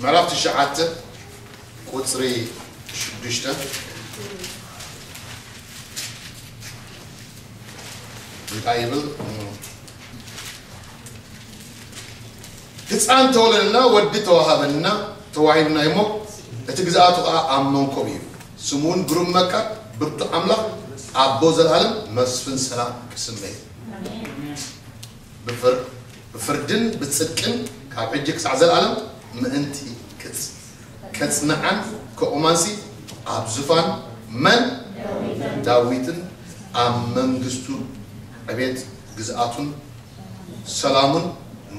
ምዕራፍ ትሽዓተ ቁጽሪ ሽዱሽተ እንታይ ይብል? ህፃን ተወለደልና፣ ወዲ ተዋሃበልና፣ ተዋሂብና እሞ እቲ ግዝኣቱ ከዓ ኣብ መንኮብ እዩ። ስሙ እውን ግሩም መካር፣ ብርቱ ኣምላኽ፣ ኣቦ ዘለኣለም፣ መስፍን ሰላም ክስመ እዩ። ብፍር- ብፍርድን ብፅድቅን ካብ ሕጂ ክሳዕ ዘለኣለም ምእንቲ ክፅ- ከፅንዓን ከቑማንሲ ኣብ ዙፋን መን? ዳዊትን ኣብ መንግስቱ ዕቤት ግዝኣቱን ሰላሙን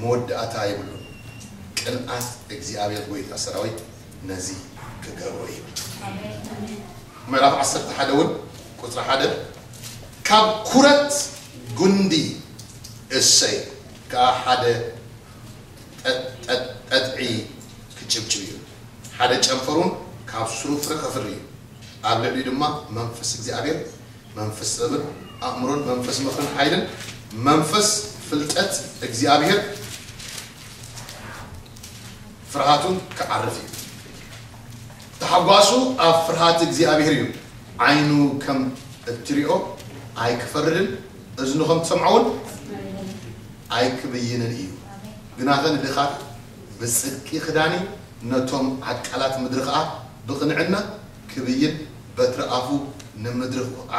መወዳእታ የብሉን። ቅንኣት እግዚኣብሔር ጎይታ ሰራዊት ነዚ ክገብሮ እዩ። ምዕራፍ ዓሰርተ ሓደ እውን ቁፅሪ ሓደ፣ ካብ ኩረት ጉንዲ እሰይ ከዓ ሓደ ጠ- ጠ- ጠጥዒ ክጭብጭብ እዩ። ሓደ ጨንፈር እውን ካብ ስሩ ፍረ ከፍሪ እዩ። ኣብ ልዕሊኡ ድማ መንፈስ እግዚኣብሔር፣ መንፈስ ጥበብን ኣእምሮን፣ መንፈስ ምኽርን ሓይልን፣ መንፈስ ፍልጠት እግዚኣብሔር ፍርሃቱን ክዓርፍ እዩ። ተሓጓሱ ኣብ ፍርሃት እግዚኣብሔር እዩ። ዓይኑ ከም እትሪኦ ኣይክፈርድን፣ እዝኑ ከም ትሰምዖ እውን ኣይክብይንን እዩ። ግናኸ ንድኻት ብጽድቂ ክዳኒ፣ ነቶም ዓቃላት ምድሪ ኸዓ ብቕንዕና ክብይን፣ በትሪ ኣፉ ንምድሪ ኸዓ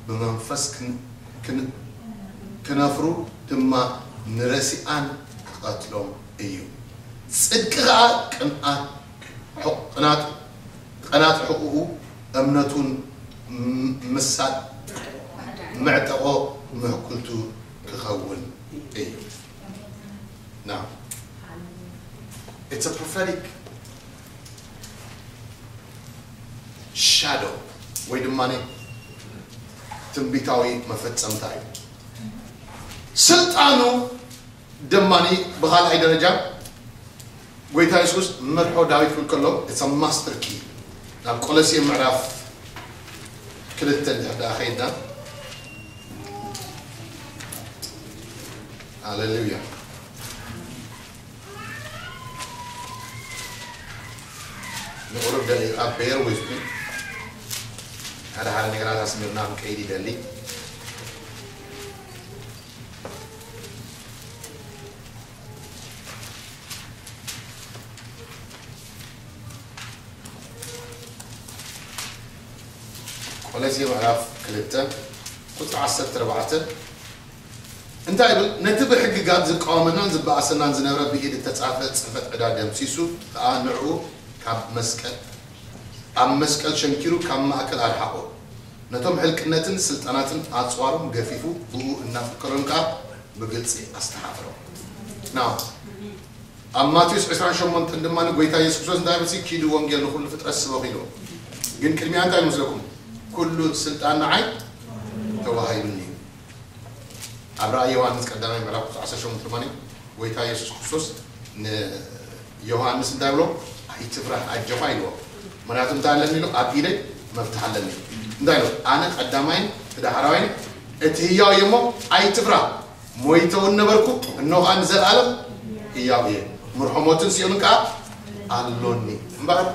ብመንፈስ ክን- ክን- ክነፍሩ ድማ ንረሲኣን ክቐትሎም እዩ። ጽድቂ ኸዓ ቅንኣት ሕቕ- ቅናት- ቀናት ሕቑኡ እምነቱን ም- ምሳጥ መዕጠቖ ምሕኩልቱ ክኸውን እዩ። Now, it's a prophetic shadow ወይ ድማ ትንቢታዊ መፈጸምታ እዩ። ስልጣኑ ድማ ብኻልኣይ ደረጃ ጎይታ የሱስ መርሖ ዳዊት ክብል ከሎ it's a master key። ናብ ቆሎሴ ምዕራፍ ክልተ እንድሕር ደኣ ኸይድና፣ ሃሌሉያ። ንቑሩብ ደቂቓ bear with me። ሓደ ሓደ ነገራት ኣስሚርና ክንከይድ ይደሊ። ቆሎሴ ምዕራፍ ክልተ ቁጽሪ ዓሰርተ ኣርባዕተ እንታይ ይብል? ነቲ ብሕግጋት ዝቃወመናን ዝበኣሰናን ዝነበረ ብኢድ እተጻሕፈ ጽሕፈት ዕዳ ደምሲሱ ከኣ ንዕኡ ካብ መስቀል ኣብ መስቀል ሸንኪሩ ካብ ማእከል ኣርሓቖ። ነቶም ሕልቅነትን ስልጣናትን ኣጽዋሮም ገፊፉ ብኡ እናፈከሮም ከኣ ብግልጺ ኣስተሓፈሮም። Now ኣብ ማቴዎስ ዕስራን ሸሞንተን ድማ ጎይታ የሱስ ክርስቶስ እንታይ ይብል? ኪዱ ወንጌል ንኹሉ ፍጥረት ስበኹ ኢሉ። ግን ቅድሚያ እንታይ ይመስለኩም? ኩሉ ስልጣን ንዓይ ተዋሂቡኒ እዩ። ኣብ ራእይ ዮሃንስ ቀዳማይ ምዕራፍ ቁጽሪ ዓሰርተ ሸሞንተ ድማ ጎይታ የሱስ ክርስቶስ ንዮሃንስ እንታይ ብሎ? ኣይትፍራህ ኣጆኻ ኢልዎ። ምክንያቱ እንታይ ኣለኒ ኢሉ? ኣብ ኢደይ መፍትሕ ኣለኒ። እንታይ ኢሉ? ኣነ ቀዳማይን እቲ ዳሕራዋይን እቲ ህያው እየ እሞ ኣይትፍራህ። ሞይተ እውን ነበርኩ፣ እነሆ ከዓ ንዘለኣለም ህያው እየ። ምርሖ ሞትን ሲኦልን ከዓ ኣሎኒ። እምበኣር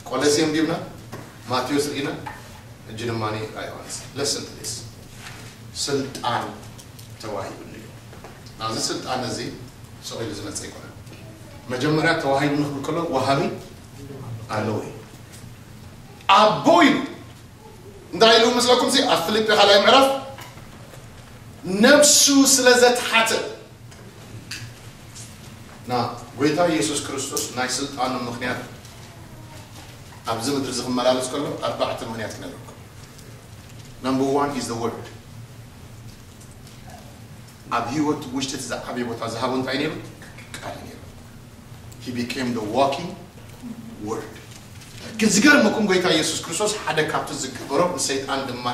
ቆሎሴ ኣንቢብና፣ ማቴዎስ ርኢና፣ ሕጂ ድማ ራእይ ዮሃንስ። Listen to this። ስልጣን ተዋሂቡኒ እዩ። ናብዚ ስልጣን እዚ ስቕ ኢሉ ዝመጽእ ኣይኮነን። መጀመርያ ተዋሂቡኒ ክብል ከሎ ወሃቢ ኣለዎ እዩ። ኣቦ ኢሉ እንታይ ኢሉ መስለኩም? ሲ ኣብ ፊልጲ ካልኣይ ምዕራፍ ነብሱ ስለ ዘትሓተ ና ጎይታ ኢየሱስ ክርስቶስ ናይ ስልጣኑ ምኽንያት ኣብዚ ምድሪ እዚ ክመላለስ ከሎ ኣርባዕተ ምኽንያት ክነግረኩም። Number one is the word። ኣብ ህይወት ውሽጢ እቲ ዝዓበየ ቦታ ዝሃቦ እንታይ ነይሩ? ቃል ነይሩ። He He became the walking word. ግን ዝገርመኩም ጎይታ ኢየሱስ ክርስቶስ ሓደ ካብቲ ዝገበሮ ንሰይጣን ድማ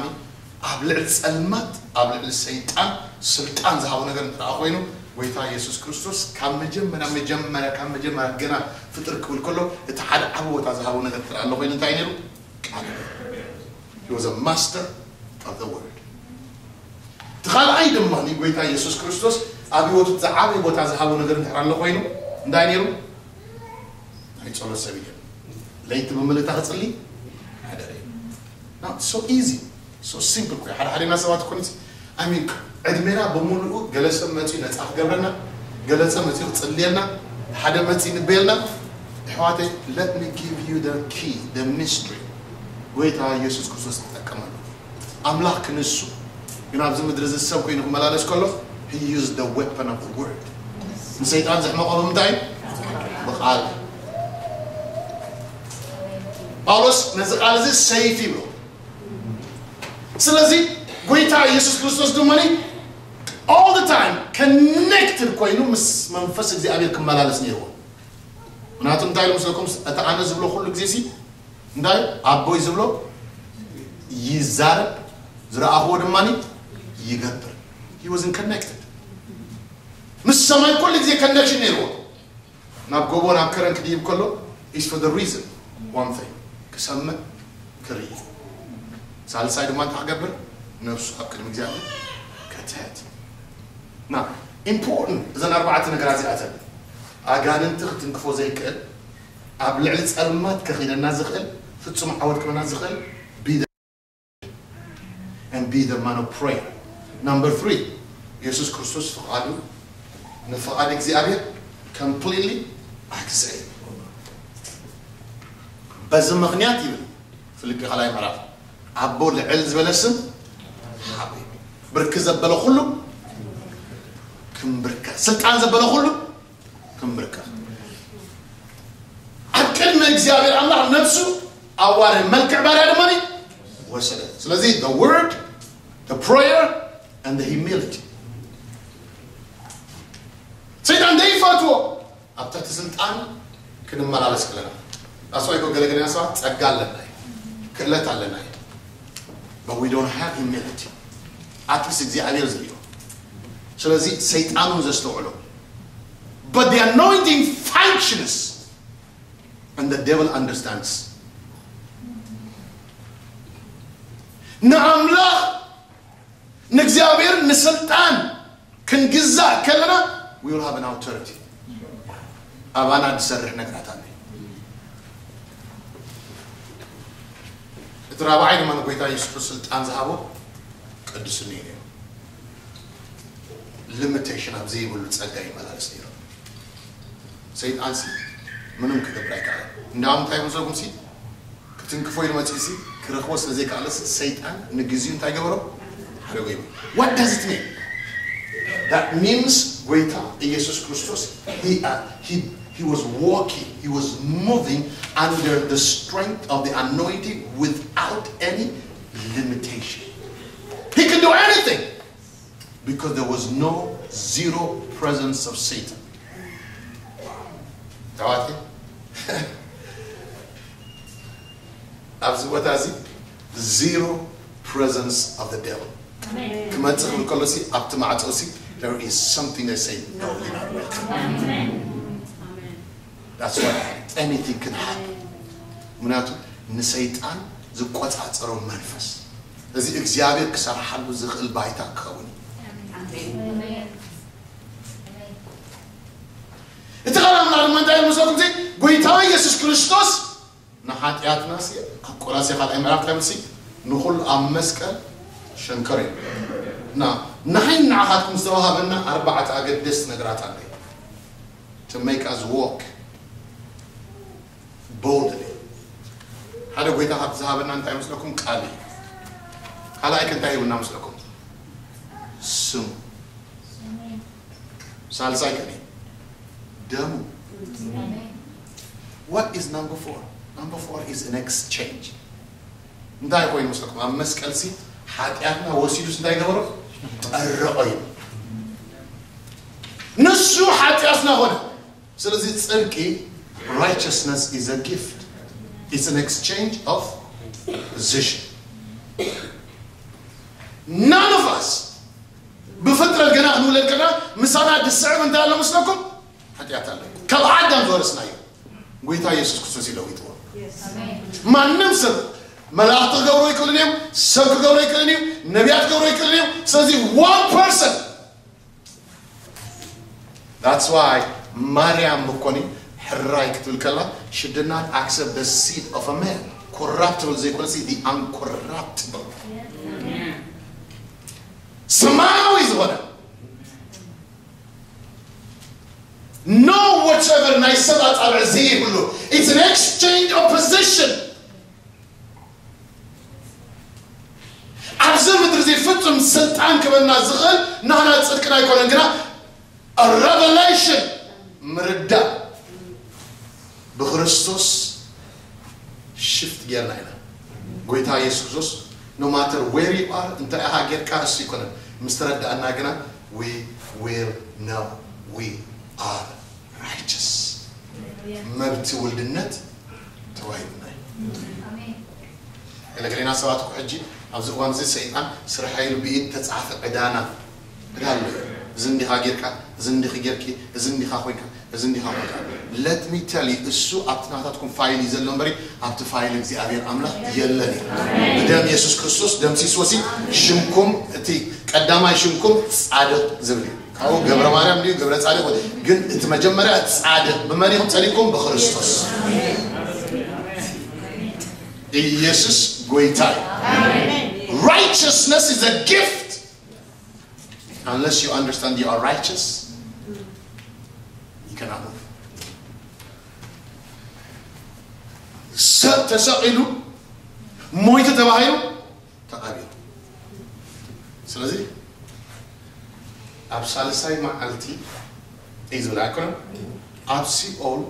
ኣብ ልዕሊ ጸልማት ኣብ ልዕሊ ሰይጣን ስልጣን ዝሃቦ ነገር እንተ ኮይኑ ጎይታ ኢየሱስ ክርስቶስ ካብ መጀመርያ መጀመርያ ካብ መጀመርያ ገና ፍጥር ክብል ከሎ እቲ ሓደ ዓቢ ቦታ ዝሃቦ ነገር እንተ ኣሎ ኮይኑ እንታይ ነይሩ? ቃል። He was a master of the word. እቲ ካልኣይ ድማ ጎይታ ኢየሱስ ክርስቶስ ኣብ ህይወቱ ዝዓበየ ቦታ ዝሃቦ ነገር እንድሕር ኣሎ ኮይኑ እንታይ ነይሩ? ናይ ጸሎት ሰብ እዩ። ለይቲ ብምልእታ ክጽሊ ሓደ እዩ። Now, so easy, so simple ኮይኑ ሓደ ሓደ ኢና ሰባት ኮንሲ I mean ዕድሜና ብምሉኡ ገለ ሰብ መጺኡ ነጻ ክገብረና፣ ገለ ሰብ መጺኡ ክጽልየልና፣ ሓደ መጺኡ ንበየልና። ኣሕዋተይ let me give you the key, the mystery. ጎይታ ኢየሱስ ክርስቶስ ተጠቀመሉ። ኣምላኽ ክንሱ ግን ኣብዚ ምድሪ እዚ ሰብ ኮይኑ ክመላለስ ከሎ he used the weapon of the word. ንሰይጣን ዘሕመቆ ብምንታይ? ብቃል። ጳውሎስ ነዚ ቃል እዚ ሰይፍ ይብሎ። ስለዚ ጎይታ ኢየሱስ ክርስቶስ ድማ all the time connected ኮይኑ ምስ መንፈስ እግዚኣብሔር ክመላለስ ነይርዎ። ምክንያቱ እንታይ ኢሉ ምስለኩም እቲ ኣነ ዝብሎ ኩሉ ግዜ ሲ እንታይ ኣቦይ ዝብሎ ይዛረብ ዝረኣኽዎ ድማ ይገብር። He was connected ምስ ሰማይ ኩሉ ግዜ connection ነይርዎ። ናብ ጎቦ ናብ ከረን ክድይብ ከሎ is for the reason one thing ክሰምዕ ክርኢ። ሳልሳይ ድማ እንታይ ክገብር? ነብሱ ኣብ ቅድሚ እግዚኣብሔር ክትሕት። ና important እዘን ኣርባዕተ ነገራት እዚኣተን ኣጋንንቲ ክትንክፎ ዘይክእል ኣብ ልዕሊ ጸልማት ከኺደና ዝኽእል ፍጹም ዓወት ክበና ዝኽእል be the and be the man of prayer. Number three, ኢየሱስ ክርስቶስ ፍቓዱ ንፍቓድ እግዚኣብሔር completely ኣግዝአ። በዚ ምኽንያት ይብል ፊልጲ ካልኣይ ምዕራፍ ኣቦ ልዕል ዝበለ ስም ሃበ። ብርክ ዘበለ ኩሉ ክምብርከ ስልጣን ዘበለ ኩሉ ክምብርከ ኣብ ቅድሚ እግዚኣብሔር ኣምላኽ ነብሱ ኣዋረ መልክዕ ባርያ ድማ ወሰደ። ስለዚ the word, the prayer and the humility ሰይጣን ዘይፈትዎ ኣብ ትሕቲ ስልጣን ክንመላለስ ከለና ኣስዋይኮ ገለገለና ሰባት ጸጋ ኣለና እዩ ክእለት ኣለና እዩ but we don't have humility at least እግዚኣብሔር ዝሪኦ ስለዚ ሰይጣኑ ዘስተውዕሎ but the anointing functions and the devil understands ንኣምላኽ ንእግዚኣብሔር ንስልጣን ክንግዛእ ከለና we will have an authority ኣባና ዝሰርሕ ነገራት ኣሎ እቲ ራብዓይ ድማ ንጎይታ የሱስ ክርስቶስ ስልጣን ዝሃቦ ቅዱስኒ እዩ limitation ኣብ ዘይብሉ ጸጋ ይመላለስ ነይሩ ሰይጣን ሲ ምንም ክገብር ኣይከኣለ እንዳም እንታይ መሰኩም ሲ ክትንክፎ ኢሉ መጺኡ ሲ ክረኽቦ ስለ ዘይከኣለ ሲ ሰይጣን ንግዚኡ እንታይ ገበሮ ሓደ ወይ what does it mean that means ጎይታ ኢየሱስ ክርስቶስ he uh, he he was walking he was moving under the strength of the anointing without any limitation he could do anything because there was no zero presence of Satan. Tawati? ኣብዚ ቦታ እዚ zero presence of the devil ክመፅእ ከሎ ሲ ኣብቲ ማዕፆ ሲ there is something that say no you're not welcome that's why anything can happen ምክንያቱ ንሰይጣን ዝቆፃፀሮ መንፈስ እዚ እግዚኣብሔር ክሰርሓሉ ዝኽእል ባይታ ክኸውን እዩ እቲ ኻልኣምና ድማ እንታይ መስለኩም ሲ ጎይታ ኢየሱስ ክርስቶስ ንሓጢኣትና ሲ ኣብ ቆላሴ ካልኣይ ምዕራፍ እንታይ ምስ ንኹሉ ኣብ መስቀል ሸንከር እዩ ና ንሓይን ንዓኻትኩም ዝተዋሃበና ኣርባዕተ ኣገደስቲ ነገራት ኣለ to make us walk boldly ሓደ ጎይታ ካብ ዝሃበና እንታይ መስለኩም ቃል እዩ ካልኣይ ከ እንታይ ይብና መስለኩም ስሙ ሳልሳይ ከ ደሙ what is number four number four is an exchange እንታይ ኮይኑ መስለኩም ኣብ መስቀል ሲ ሓጢኣትና ወሲዱስ እንታይ ገበሮ ጠረቆ እዩ ንሱ ሓጢኣትና ኾነ ስለዚ ጽድቂ፣ righteousness is a gift. It's an exchange of position. None of us ብፍጥረት ገና ክንውለድ ከለና ምሳና ድስዕብ እንታይ ኣሎ መስለኩም? ሓጢኣት ኣሎ። ካብ ኣዳም ዝወረስናዮ ጎይታ ኢየሱስ ክርስቶስ ይለውጥዎ። ማንም ሰብ፣ መላእኽቲ ክገብሩ ይክእሉን እዮም፣ ሰብ ክገብሩ ይክእሉን እዩ፣ ነቢያት ክገብሩ ይክእሉን እዮም። ስለዚ one person. That's why ማርያም ምኮኒ ሕራይ ክትብል ከላ፣ she did not accept the seed of a man. Corruptible ዘይኮነሲ the uncorruptible. ሰማያዊ ዝኾነ no whatever ናይ ሰብ ኣጻብዕ ዘይብሉ. It's an exchange of position. ኣብዚ ምድሪ እዚ ፍጹም ስልጣን ክበና ዝኽእል ናና ጽድቅና ኣይኮነን፣ ግና revelation ምርዳእ ብክርስቶስ ሽፍት ጌርና ኢና። ጎይታ ኢየሱስ ክርስቶስ no matter where you are እንታይ ኢኻ ጌርካ እሱ ይኮነን ምስ ተረዳእና ግና we will know we are righteous። መብቲ ውልድነት ተዋሂብና እዩ። ገለገሌና ሰባት እኮ ሕጂ ኣብዚ እዋን እዚ ሰይጣን ስርሐ ኢሉ ብኢድ ተጻሕፈ ዕዳና ዕዳ ኣሎ እዩ። እዚ እንዲኻ ጌርካ፣ እዚ እንዲኺ ጌርኪ፣ እዚ እንዲኻ ኮይንካ፣ እዚ እንዲኻ ኮይንካ። Let me tell you እሱ ኣብቲ ናታትኩም ፋይል እዩ ዘሎ እምበሪ ኣብቲ ፋይል እግዚኣብሔር ኣምላኽ የለን እዩ። ብደም ኢየሱስ ክርስቶስ ደምሲስዎ ሲ ሽምኩም እቲ ቀዳማይ ሽምኩም ጻድቕ ዝብል እዩ። ካብኡ ገብረ ማርያም ድዩ ገብረ ጻድቕ ወይ ግን እቲ መጀመርያ ጻድቕ ብመን ኢኹም ጸዲቕኩም? ብክርስቶስ። ኢየሱስ ጎይታ እዩ። Righteousness is a gift. Unless you understand you are righteous, you cannot move. ሰብ ተሰቒሉ ሞይቱ ተባሂሉ ተቐቢሩ። ስለዚ ኣብ ሳልሳይ መዓልቲ እዩ ዝብል ኣይኮነን። ኣብ ሲኦል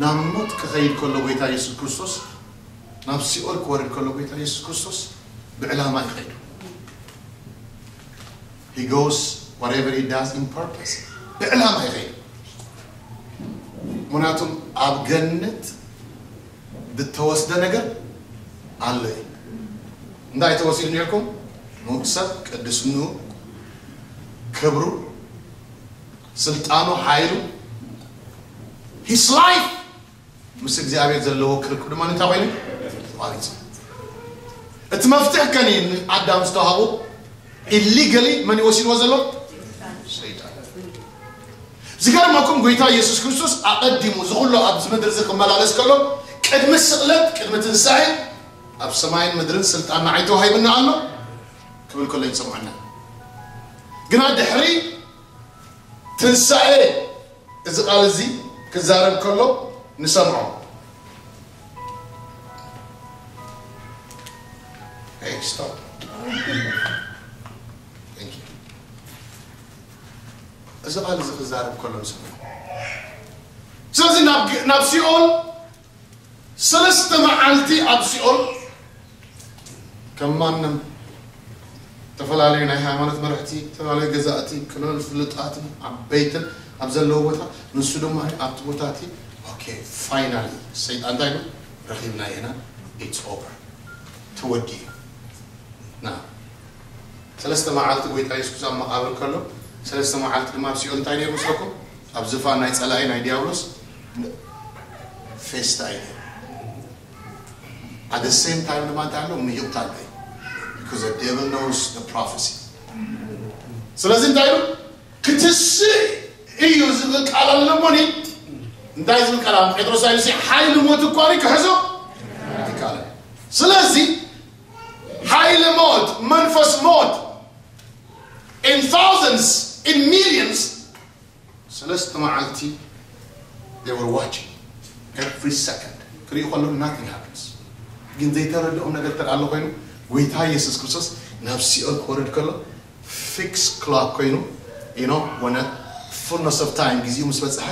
ናብ ሞት ክኸይድ ከሎ ጎይታ ኢየሱስ ክርስቶስ ናብ ሲኦል ክወርድ ከሎ ጎይታ ኢየሱስ ክርስቶስ ብዕላማ ይኸይዱ። He goes whatever he does in purpose. ብዕላማ ይኸይዱ። ምክንያቱም ኣብ ገነት ዝተወስደ ነገር ኣሎ እዩ። እንታይ ተወሲዱ ነርኩም? ንጉስ ሰብ ቅድስኑ ክብሩ ስልጣኑ ሓይሉ his life ምስ እግዚኣብሔር ዘለዎ ክርክብ ድማ እንታይ ኮይኑ ተቋሪጹ። እቲ መፍትሕ ከኒ ንኣዳም ዝተዋሃቡ illegally መን ይወሲድዎ ዘሎ? ሰይጣን። ዝገርመኩም ጎይታ ኢየሱስ ክርስቶስ ኣቐዲሙ ዝኹሎ ኣብዚ ምድር እዚ ክመላለስ ከሎ ቅድሚ ስቕለት ቅድሚ ትንሳኤ ኣብ ሰማይን ምድርን ስልጣን ንዓይ ተዋሂብና ኣሎ ክብል ከሎ ይሰምዐና። ግና ድሕሪ ትንሳኤ እዚ ቃል እዚ ክዛረብ ከሎ ንሰምዖ። Hey, stop. Thank you. እዚ ቃል እዚ ክዛረብ ከሎ ንሰምዖ። ስለዚ ናብ ናብ ሲኦል ሰለስተ መዓልቲ ኣብ ሲኦል ከም ማንም ዝተፈላለዩ ናይ ሃይማኖት መራሕቲ፣ ዝተፈላለዩ ገዛእቲ፣ ክልል ፍሉጣትን ዓበይትን ኣብ ዘለዎ ቦታ ንሱ ድማ ኣብቲ ቦታ እቲ okay finally ሰይጣን እንታይ ኢሉ ረኺብና ኢና it's over ተወዲኡ ና ሰለስተ መዓልቲ ጎይታ የሱስ ኣብ መቓብር ከሎ ሰለስተ መዓልቲ ድማ ኣብ ሲኦል እንታይ ነይሩ መስለኩም ኣብ ዝፋን ናይ ጸላኢ ናይ ዲያብሎስ ፌስታ እዩ at the same time ድማ እንታይ ኣሎ ምይቕታ ኣሎ because the devil knows the prophecy ስለዚ እንታይ ኢሉ ክትስእ እዩ ዝብል ቃል ኣለሞኒ እንታይ ዝብል ቃል ኣብ ጴጥሮስ ኣይሉሲ ሓይሊ ሞት እኳ ክሕዞ ይካለ ስለዚ ሓይሊ ሞት መንፈስ ሞት in thousands in millions ሰለስተ መዓልቲ they were watching every second ክሪኡ ከለዉ nothing happens ግን ዘይተረድኦም ነገር ተር ኣሎ ኮይኑ ጎይታ ኢየሱስ ክርስቶስ ናብ ሲኦል ክወርድ ከሎ fix clock ኮይኑ you know when fullness of time ጊዜኡ ምስ በጽሐ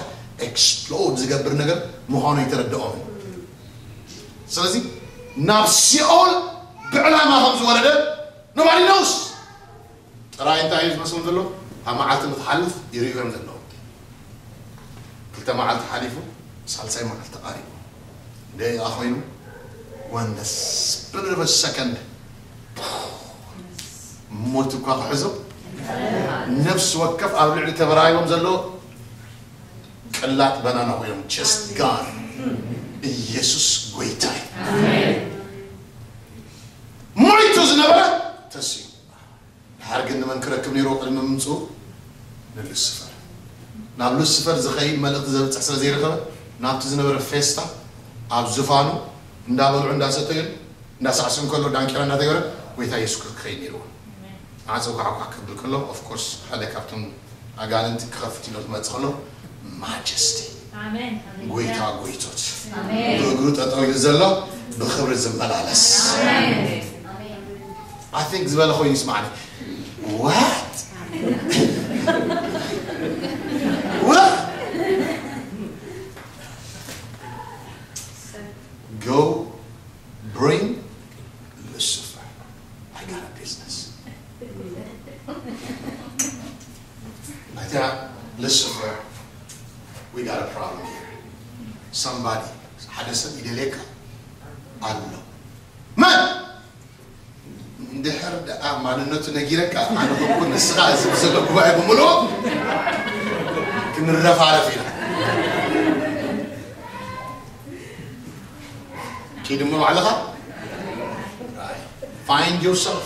explode ዝገብር ነገር ምዃኑ ኣይተረድኦም ስለዚ ናብ ሲኦል ብዕላማ ከም ዝወረደ nobody knows ጥራይ እንታይ እዩ ዝመስሎም ዘሎ ኣብ መዓልቲ ንክሓልፍ ይርእዮም ዘለዉ እቲ ክልተ መዓልቲ ሓሊፉ፣ ሳልሳይ መዓልቲ ተቓሪቡ። ደቂቓ ኮይኑ፣ one split of a second፣ ሞት እኳ ክሕዞ፣ ነፍሲ ወከፍ ኣብ ልዕሊ ተበራሂቦም ዘሎ ቅላጥ በናና ኮይኖም፣ just gone። ኢየሱስ ጎይታ እዩ። ሞይቱ ዝነበረ ተስዩ። ድሓር ግን ንመን ክረክብ ነይርዎ ቅድሚ ምምፅኡ? ንሉስፈር። ናብ ሉስፈር ዝኸይድ መልእኽቲ ዘብፅሕ ስለ ዘይረኸበ፣ ናብቲ ዝነበረ ፌስታ ኣብ ዙፋኑ እንዳበልዑ እንዳሰተዩን እንዳሳዕስዑን ከሎ፣ ዳንኬራ እንዳተገበረ፣ ጎይታ የሱስ ክርስቶስ ክኸይድ ነይርዎ። ማዕፀ ኳዕኳዕ ክብል ከሎ፣ of course ሓደ ካብቶም ኣጋንንቲ ክኸፍት ኢሉ ክመፅእ ከሎ፣ ማጀስቲ፣ ኣሜን። ጎይታ ጎይቶት፣ ኣሜን። ብእግሩ ጠጠው ኢሉ ዘሎ ብኽብሪ ዝመላለስ። ኣሜን። I think ዝበለ ኮይኑ ይስማዕኒ። What? What? Go bring Lucifer. I got a business. I tell Lucifer, we got a problem here. Somebody, ሓደ ሰብ ይደልየካ ኣሎ። መን? እንድሕር ደኣ ማንነቱ ነጊረካ፣ ኣነ ኮንኩ ንስኻ፣ እዚ ዘሎ ጉባኤ ብምልኡ ክንረፋረፍ ኢና። ኪድ እሞ ባዕልኻ፣ find yourself።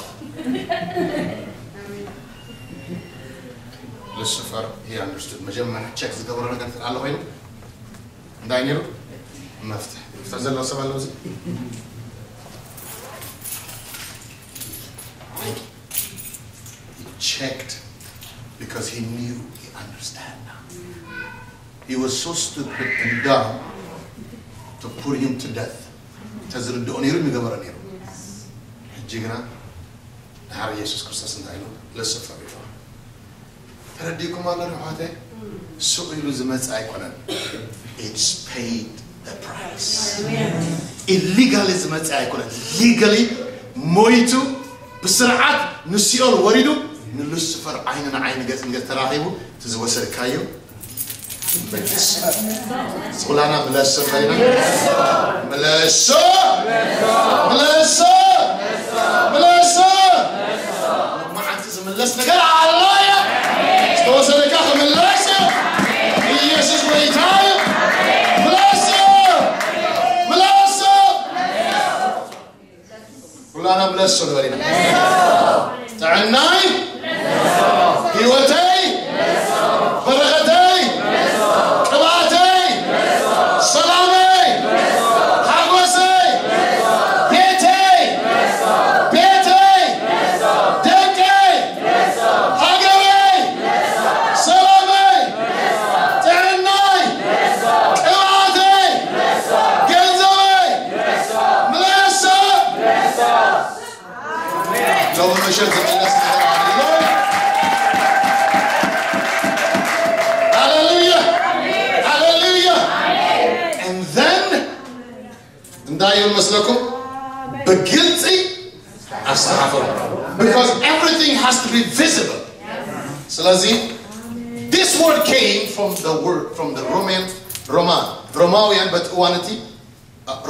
ሉሲፈር፣ he understood። መጀመርያ ቸክ ዝገበሮ ነገር እንትን ኣሎ ኮይኑ፣ እንታይ ነይሩ? መፍትሕ። መፍትሕ ዘለዎ ሰብ ኣሎ እዚ? He checked because he knew, he understand now. He was so stupid and dumb to put him to death. ተዝርድኦ ነይሩ፣ ምገበረ ነይሩ። ሕጂ ግና፣ ድሓር ኢየሱስ ክርስቶስ እንታይ ኢሉ? ሉሲፈር ኢሉ። ተረዲእኩም ኣሎ ዶ ኣሕዋተይ? ስቕ ኢሉ ዝመጽእ ኣይኮነን። It's paid the price. ኢሊጋሊ ዝመጽእ ኣይኮነን። ሊጋሊ ሞይቱ፣ ብስርዓት ንሲኦል ወሪዱ፣ ንሉሲፈር ዓይኒ ንዓይኒ፣ ገጽ ንገጽ ተራኺቡ፣ እቲ ዝወሰድካዮ ምለስ። ስቑላና ምለስ በልና። ምለሶ! ምለሶ! ምለሶ! መዓልቲ ዝምለስ ነገር ኣሎ እየ። ዝተወሰደካ ክምለስ እዩ። ኢየሱስ ጎይታ እዩ። ምለሶ! ምለሶ! ኩላና ምለሶ ንበል ኢና። ጥዕናይ፣ ህይወተይ፣ በረኸተይ፣ ቅብኣተይ፣ ሰላመይ፣ ሓጎሰይ፣ ቤተይ፣ ቤተይ፣ ደቀይ፣ ሃገረይ፣ ሰላመይ፣ ጥዕናይ፣ ቅብኣተይ፣ ገንዘበይ፣ ምለሶ! ሎሚ ምሸት ዝምለስ ነገር ኣሎ። ሃሌሉያ! ሃሌሉያ! And then እንታይ ይብል መስለኩም? ብግልፂ ኣስተሓፈሩ። Because everything has to be visible. ስለዚ this word came from the word, from the Roman, ሮማ፣ ሮማውያን በቲ እዋን እቲ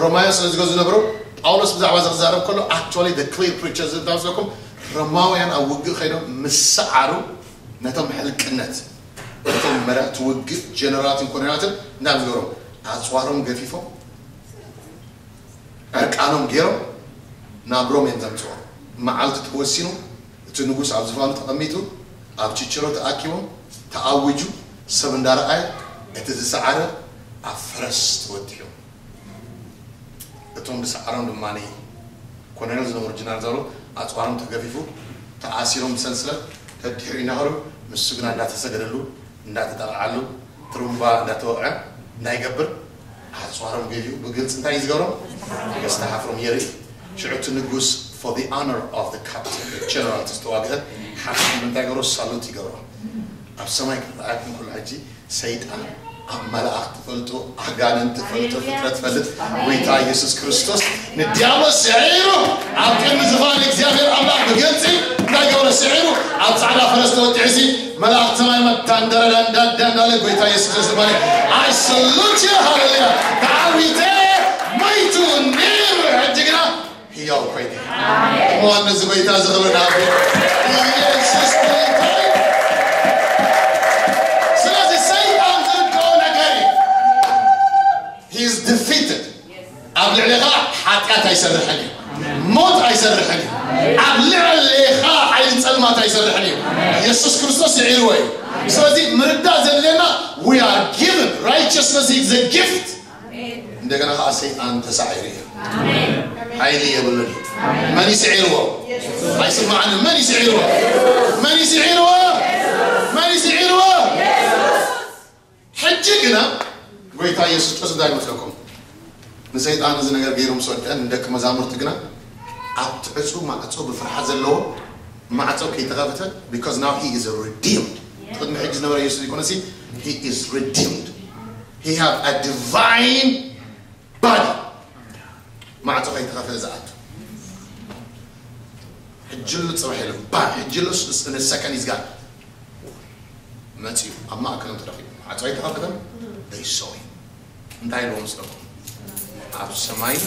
ሮማውያን ስለ ዝገዙ ነበሩ። ጳውሎስ ብዛዕባ እዚ ክዛረብ ከሎ፣ actually the clear picture ዝብል እንታይ መስለኩም? ሮማውያን ኣብ ውግእ ከይዶም ምስ ሰዓሩ፣ ነቶም ሕልቅነት፣ ነቶም መራሕቲ ውግእ፣ ጀነራላትን ኮሎኔላትን እንታይ እዮም ዝገብሩ? ኣፅዋሮም ገፊፎም፣ ዕርቃኖም ገይሮም ናብ ሮም እዮም ዘምፅኦም። መዓልቲ ተወሲኑ፣ እቲ ንጉስ ኣብ ዝፋኑ ተቐሚጡ፣ ኣብ ችችሮ ተኣኪቦም፣ ተኣዊጁ፣ ሰብ እንዳረኣየ፣ እቲ ዝሰዓረ ኣብ ፈረስ ተወጢሑ። እቶም ዝሰዓሮም ድማ ኮሎኔል ዝነበሩ ጀነራል ዛሎ ኣፅዋሮም ተገፊፉ፣ ተኣሲሮም ብሰንሰለት ደድሕሪኡ እናኸዱ፣ ንሱ ግና እንዳተሰገደሉ፣ እንዳተጠቕዓሉ፣ ጥሩምባ እንዳተወቕዐ እንታይ ይገብር? ኣፅዋሮም ገፊፉ ብግልፂ እንታይ እዩ ዝገብሮም? የስተሓፍሮም፣ የርኢ። ሽዑ እቲ ንጉስ for the honor of the captain, the general፣ እቲ ዝተዋግአ ሓኪም እንታይ ይገብሮ? ሳሉት ይገብሮ። ኣብ ሰማይ ክትረኣየኩም ከሎ ሕጂ ሰይጣን ኣብ መላእኽቲ ፈልጦ፣ ኣጋንንቲ ፈልጦ፣ ፍጥረት ፈልጥ፣ ጎይታ ኢየሱስ ክርስቶስ ንዲያብሎስ ስዒሩ ኣብ ቅድሚ ዝፋን እግዚኣብሔር ኣምላኽ ብግልፂ እንታይ ገበረ? ስዒሩ ኣብ ፃዕዳ ፈረስ ተወጢዑ ሲ መላእኽቲ ሰማይ መታን ደረዳን ዳዳን እንዳለ ጎይታ ኢየሱስ ክርስቶስ ባለ I salute you ሃሌሉያ። ዳዊት ሞይቱ ነይሩ፣ ሕጂ ግና ህያው ኮይኑ። እሞ ነዚ ጎይታ እዚ ክብሪ ንሃቦ። ኢየሱስ ጎይታ እዩ። ስለዚ ሰይጣን ዝርድኦ ነገር እዩ። He is defeated. ኣብ ልዕሌኻ ሓጢኣት ኣይሰርሕን እዩ። ሞት ኣይሰርሕን እዩ። ኣብ ልዕሌኻ ሓይሊ ጸልማት ኣይሰርሕን እዩ። ኢየሱስ ክርስቶስ ይዒርዎ እዩ። ስለዚ ምርዳእ ዘድልየና we are given righteousness is a gift. እንደገና ከዓ ሰይጣን ተሳዒሩ እዩ። ሓይሊ የብሉን እዩ። መን ይስዒርዎ? ኣይስማዕን። መን ይስዒርዎ? መን ይስዒርዎ? መን ይስዒርዎ? ሕጂ ግና ጎይታ ኢየሱስ ክርስቶስ እንታይ ይመስለኩም? ንሰይጣን እዚ ነገር ገይሩ ምስ ወድቀ ንደቂ መዛሙርቲ ግና ኣብቲ ዕጹ ማዕጾ ብፍርሓት ዘለዎ ማዕጾ ከይተኸፍተ because now he is redeemed። ቅድሚ ሕጂ ዝነበረ ኢየሱስ ዘይኮነሲ he is redeemed. He have a divine body. ማዕጾ ከይተኸፍተ ዝኣቱ ሕጅሉ ጽባሕ ኢሉ ባ ሕጅሉ ንሰከን ይዝጋል መጺኡ ኣብ ማእከሎም ተረኺቡ ማዕጾ ኣይተኸፍተን። ደይሰው እንታይ ኢልዎ ምስለኩም? ኣብ ሰማይን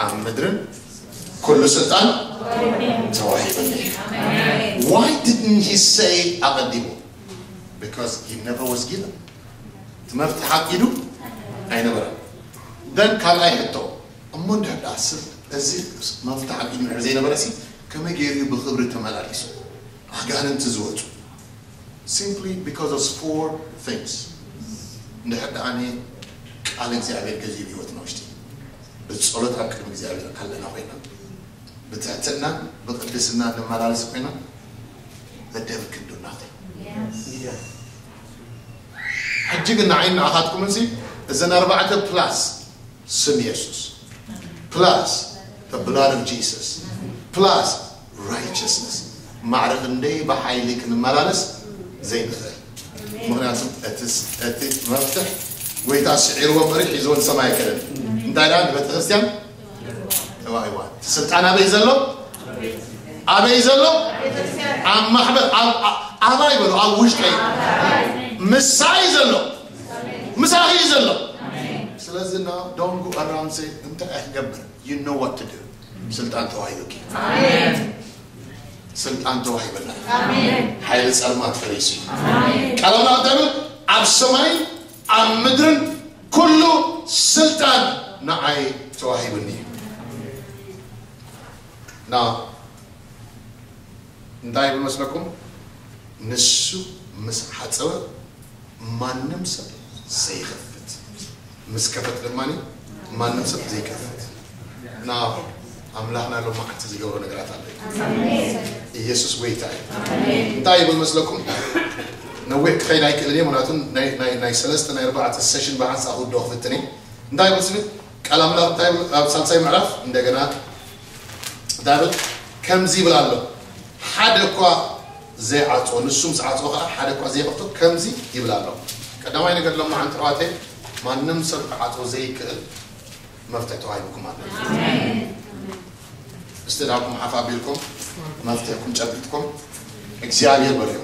ኣብ ምድርን ኩሉ ስልጣን ተዋሂበኒ። Why didn't he say ኣቐዲሙ? Because he never was given. እቲ መፍትሒ ሓቂዱ ኣይነበረን። ደን ካልኣይ ሕቶ እሞ እንድሕር ደኣ ስል እዚ መፍትሒ ሓቂዱ እንድሕር ዘይነበረ ሲ ከመይ ገይሩ እዩ ብክብሪ ተመላሊሱ ኣጋንንቲ ዝወፁ? Simply because of four things። እንድሕር ደኣ ኣነ ቃል እግዚኣብሔር ገዚኡ ህይወትና ውሽጢ ብፀሎት ኣብ ቅድሚ እግዚኣብሔር ኣለና ኮይና ብትሕትና ብቅድስና እንመላለስ ኮይና the devil can do nothing. ሕጂ ግን ንዓይ ንኣኻትኩም እዚ እዘን ኣርባዕተ ፕላስ ስም የሱስ ፕላስ the blood of Jesus ፕላስ righteousness ማዕረ ክንደይ ብሓይሊ ክንመላለስ ዘይንኽእል። ምክንያቱ እቲ መፍትሕ ጎይታ ስዒርዎ እምበር ሒዝዎ ንሰማይ ኣይከደን። እንታይ ደኣ ንቤተ ክርስቲያን ተዋሂዋ። እቲ ስልጣን ኣበይ ዘሎ? ኣበይ ዘሎ? ኣብ ማሕበር ኣብ- ኣብ- ኣባይ በሉ ኣብ ውሽጠይ ምሳይ ዘሎ ምሳኺ እዩ ዘሎ። ስለዚ ና don't go around say እንታይ እየ ክገብር? You know what to do. ስልጣን ተዋሂቡኪ። ስልጣን ተዋሂበና። ሓይሊ ጸልማት ፈሪሱ እዩ። ቃል ኣምላኽ እንታይ ይብል? ኣብ ሰማይን ኣብ ምድርን ኩሉ ስልጣን ንዓይ ተዋሂቡኒ እዩ። ና እንታይ ይብል መስለኩም? ንሱ ምስ ሓጸወ ማንም ሰብ ዘይኸፍት ምስ ከፈት ድማ ማንም ሰብ ዘይከፍት። ና ኣምላኽና ሎም መዓልቲ ዝገብሮ ነገራት ኣሎ። ኢየሱስ ጎይታ እዩ። እንታይ ይብል መስለኩም? ነዊሕ ክኸይድ ኣይክእልን እየ። ምክንያቱ ናይ- ናይ- ናይ ሰለስተ ናይ ኣርባዕተ ሴሽን ብሓንሳእ ክውድኦ ክፍትን እየ። እንታይ ይብል ስብል ቃል ኣምላኽ እንታይ ይብል? ኣብ ሳልሳይ ምዕራፍ እንደገና እንታይ ይብል? ከምዚ ይብል ኣሎ ሓደ እኳ ዘይዓጾ ንሱ ምስ ዓጾ ከዓ ሓደ እኳ ዘይኸፍቶ ከምዚ ይብል ኣሎ። ቀዳማይ ነገር ሎም መዓንቲ ኣሕዋተይ ማንም ሰብ ክዓጾ ዘይክእል መፍትሒ ተዋሂብኩም ኣሎ። እስቲ ዳኩም ሓፍ ኣቢልኩም መፍትሕኩም ጨቢጥኩም እግዚኣብሔር በልዮ።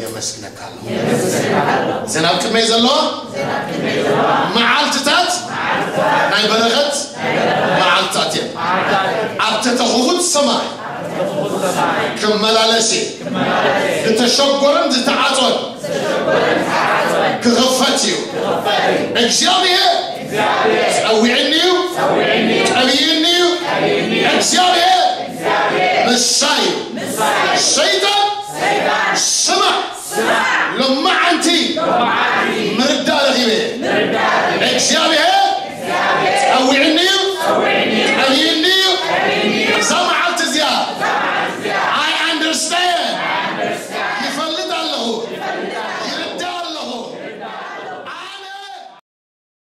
የመስግነካ ኣለኹ። እዘን ኣብ ቅድመይ ዘለዋ መዓልትታት ናይ በረኸት መዓልትታት እየን። ኣብ ተተኽኹት ሰማይ ክመላለስ እየ። ዝተሸጎረን ዝተዓጾን ክኽፈት እዩ። እግዚኣብሔር ጸዊዕኒ እዩ፣ ቀቢእኒ እዩ። እግዚኣብሔር ምሳይ እዩ። ሰይጣን ስማዕ፣ ሎማዓንቲ ምርዳእ ረኺበ። እግዚኣብሔር ጸዊዕኒ እዩ፣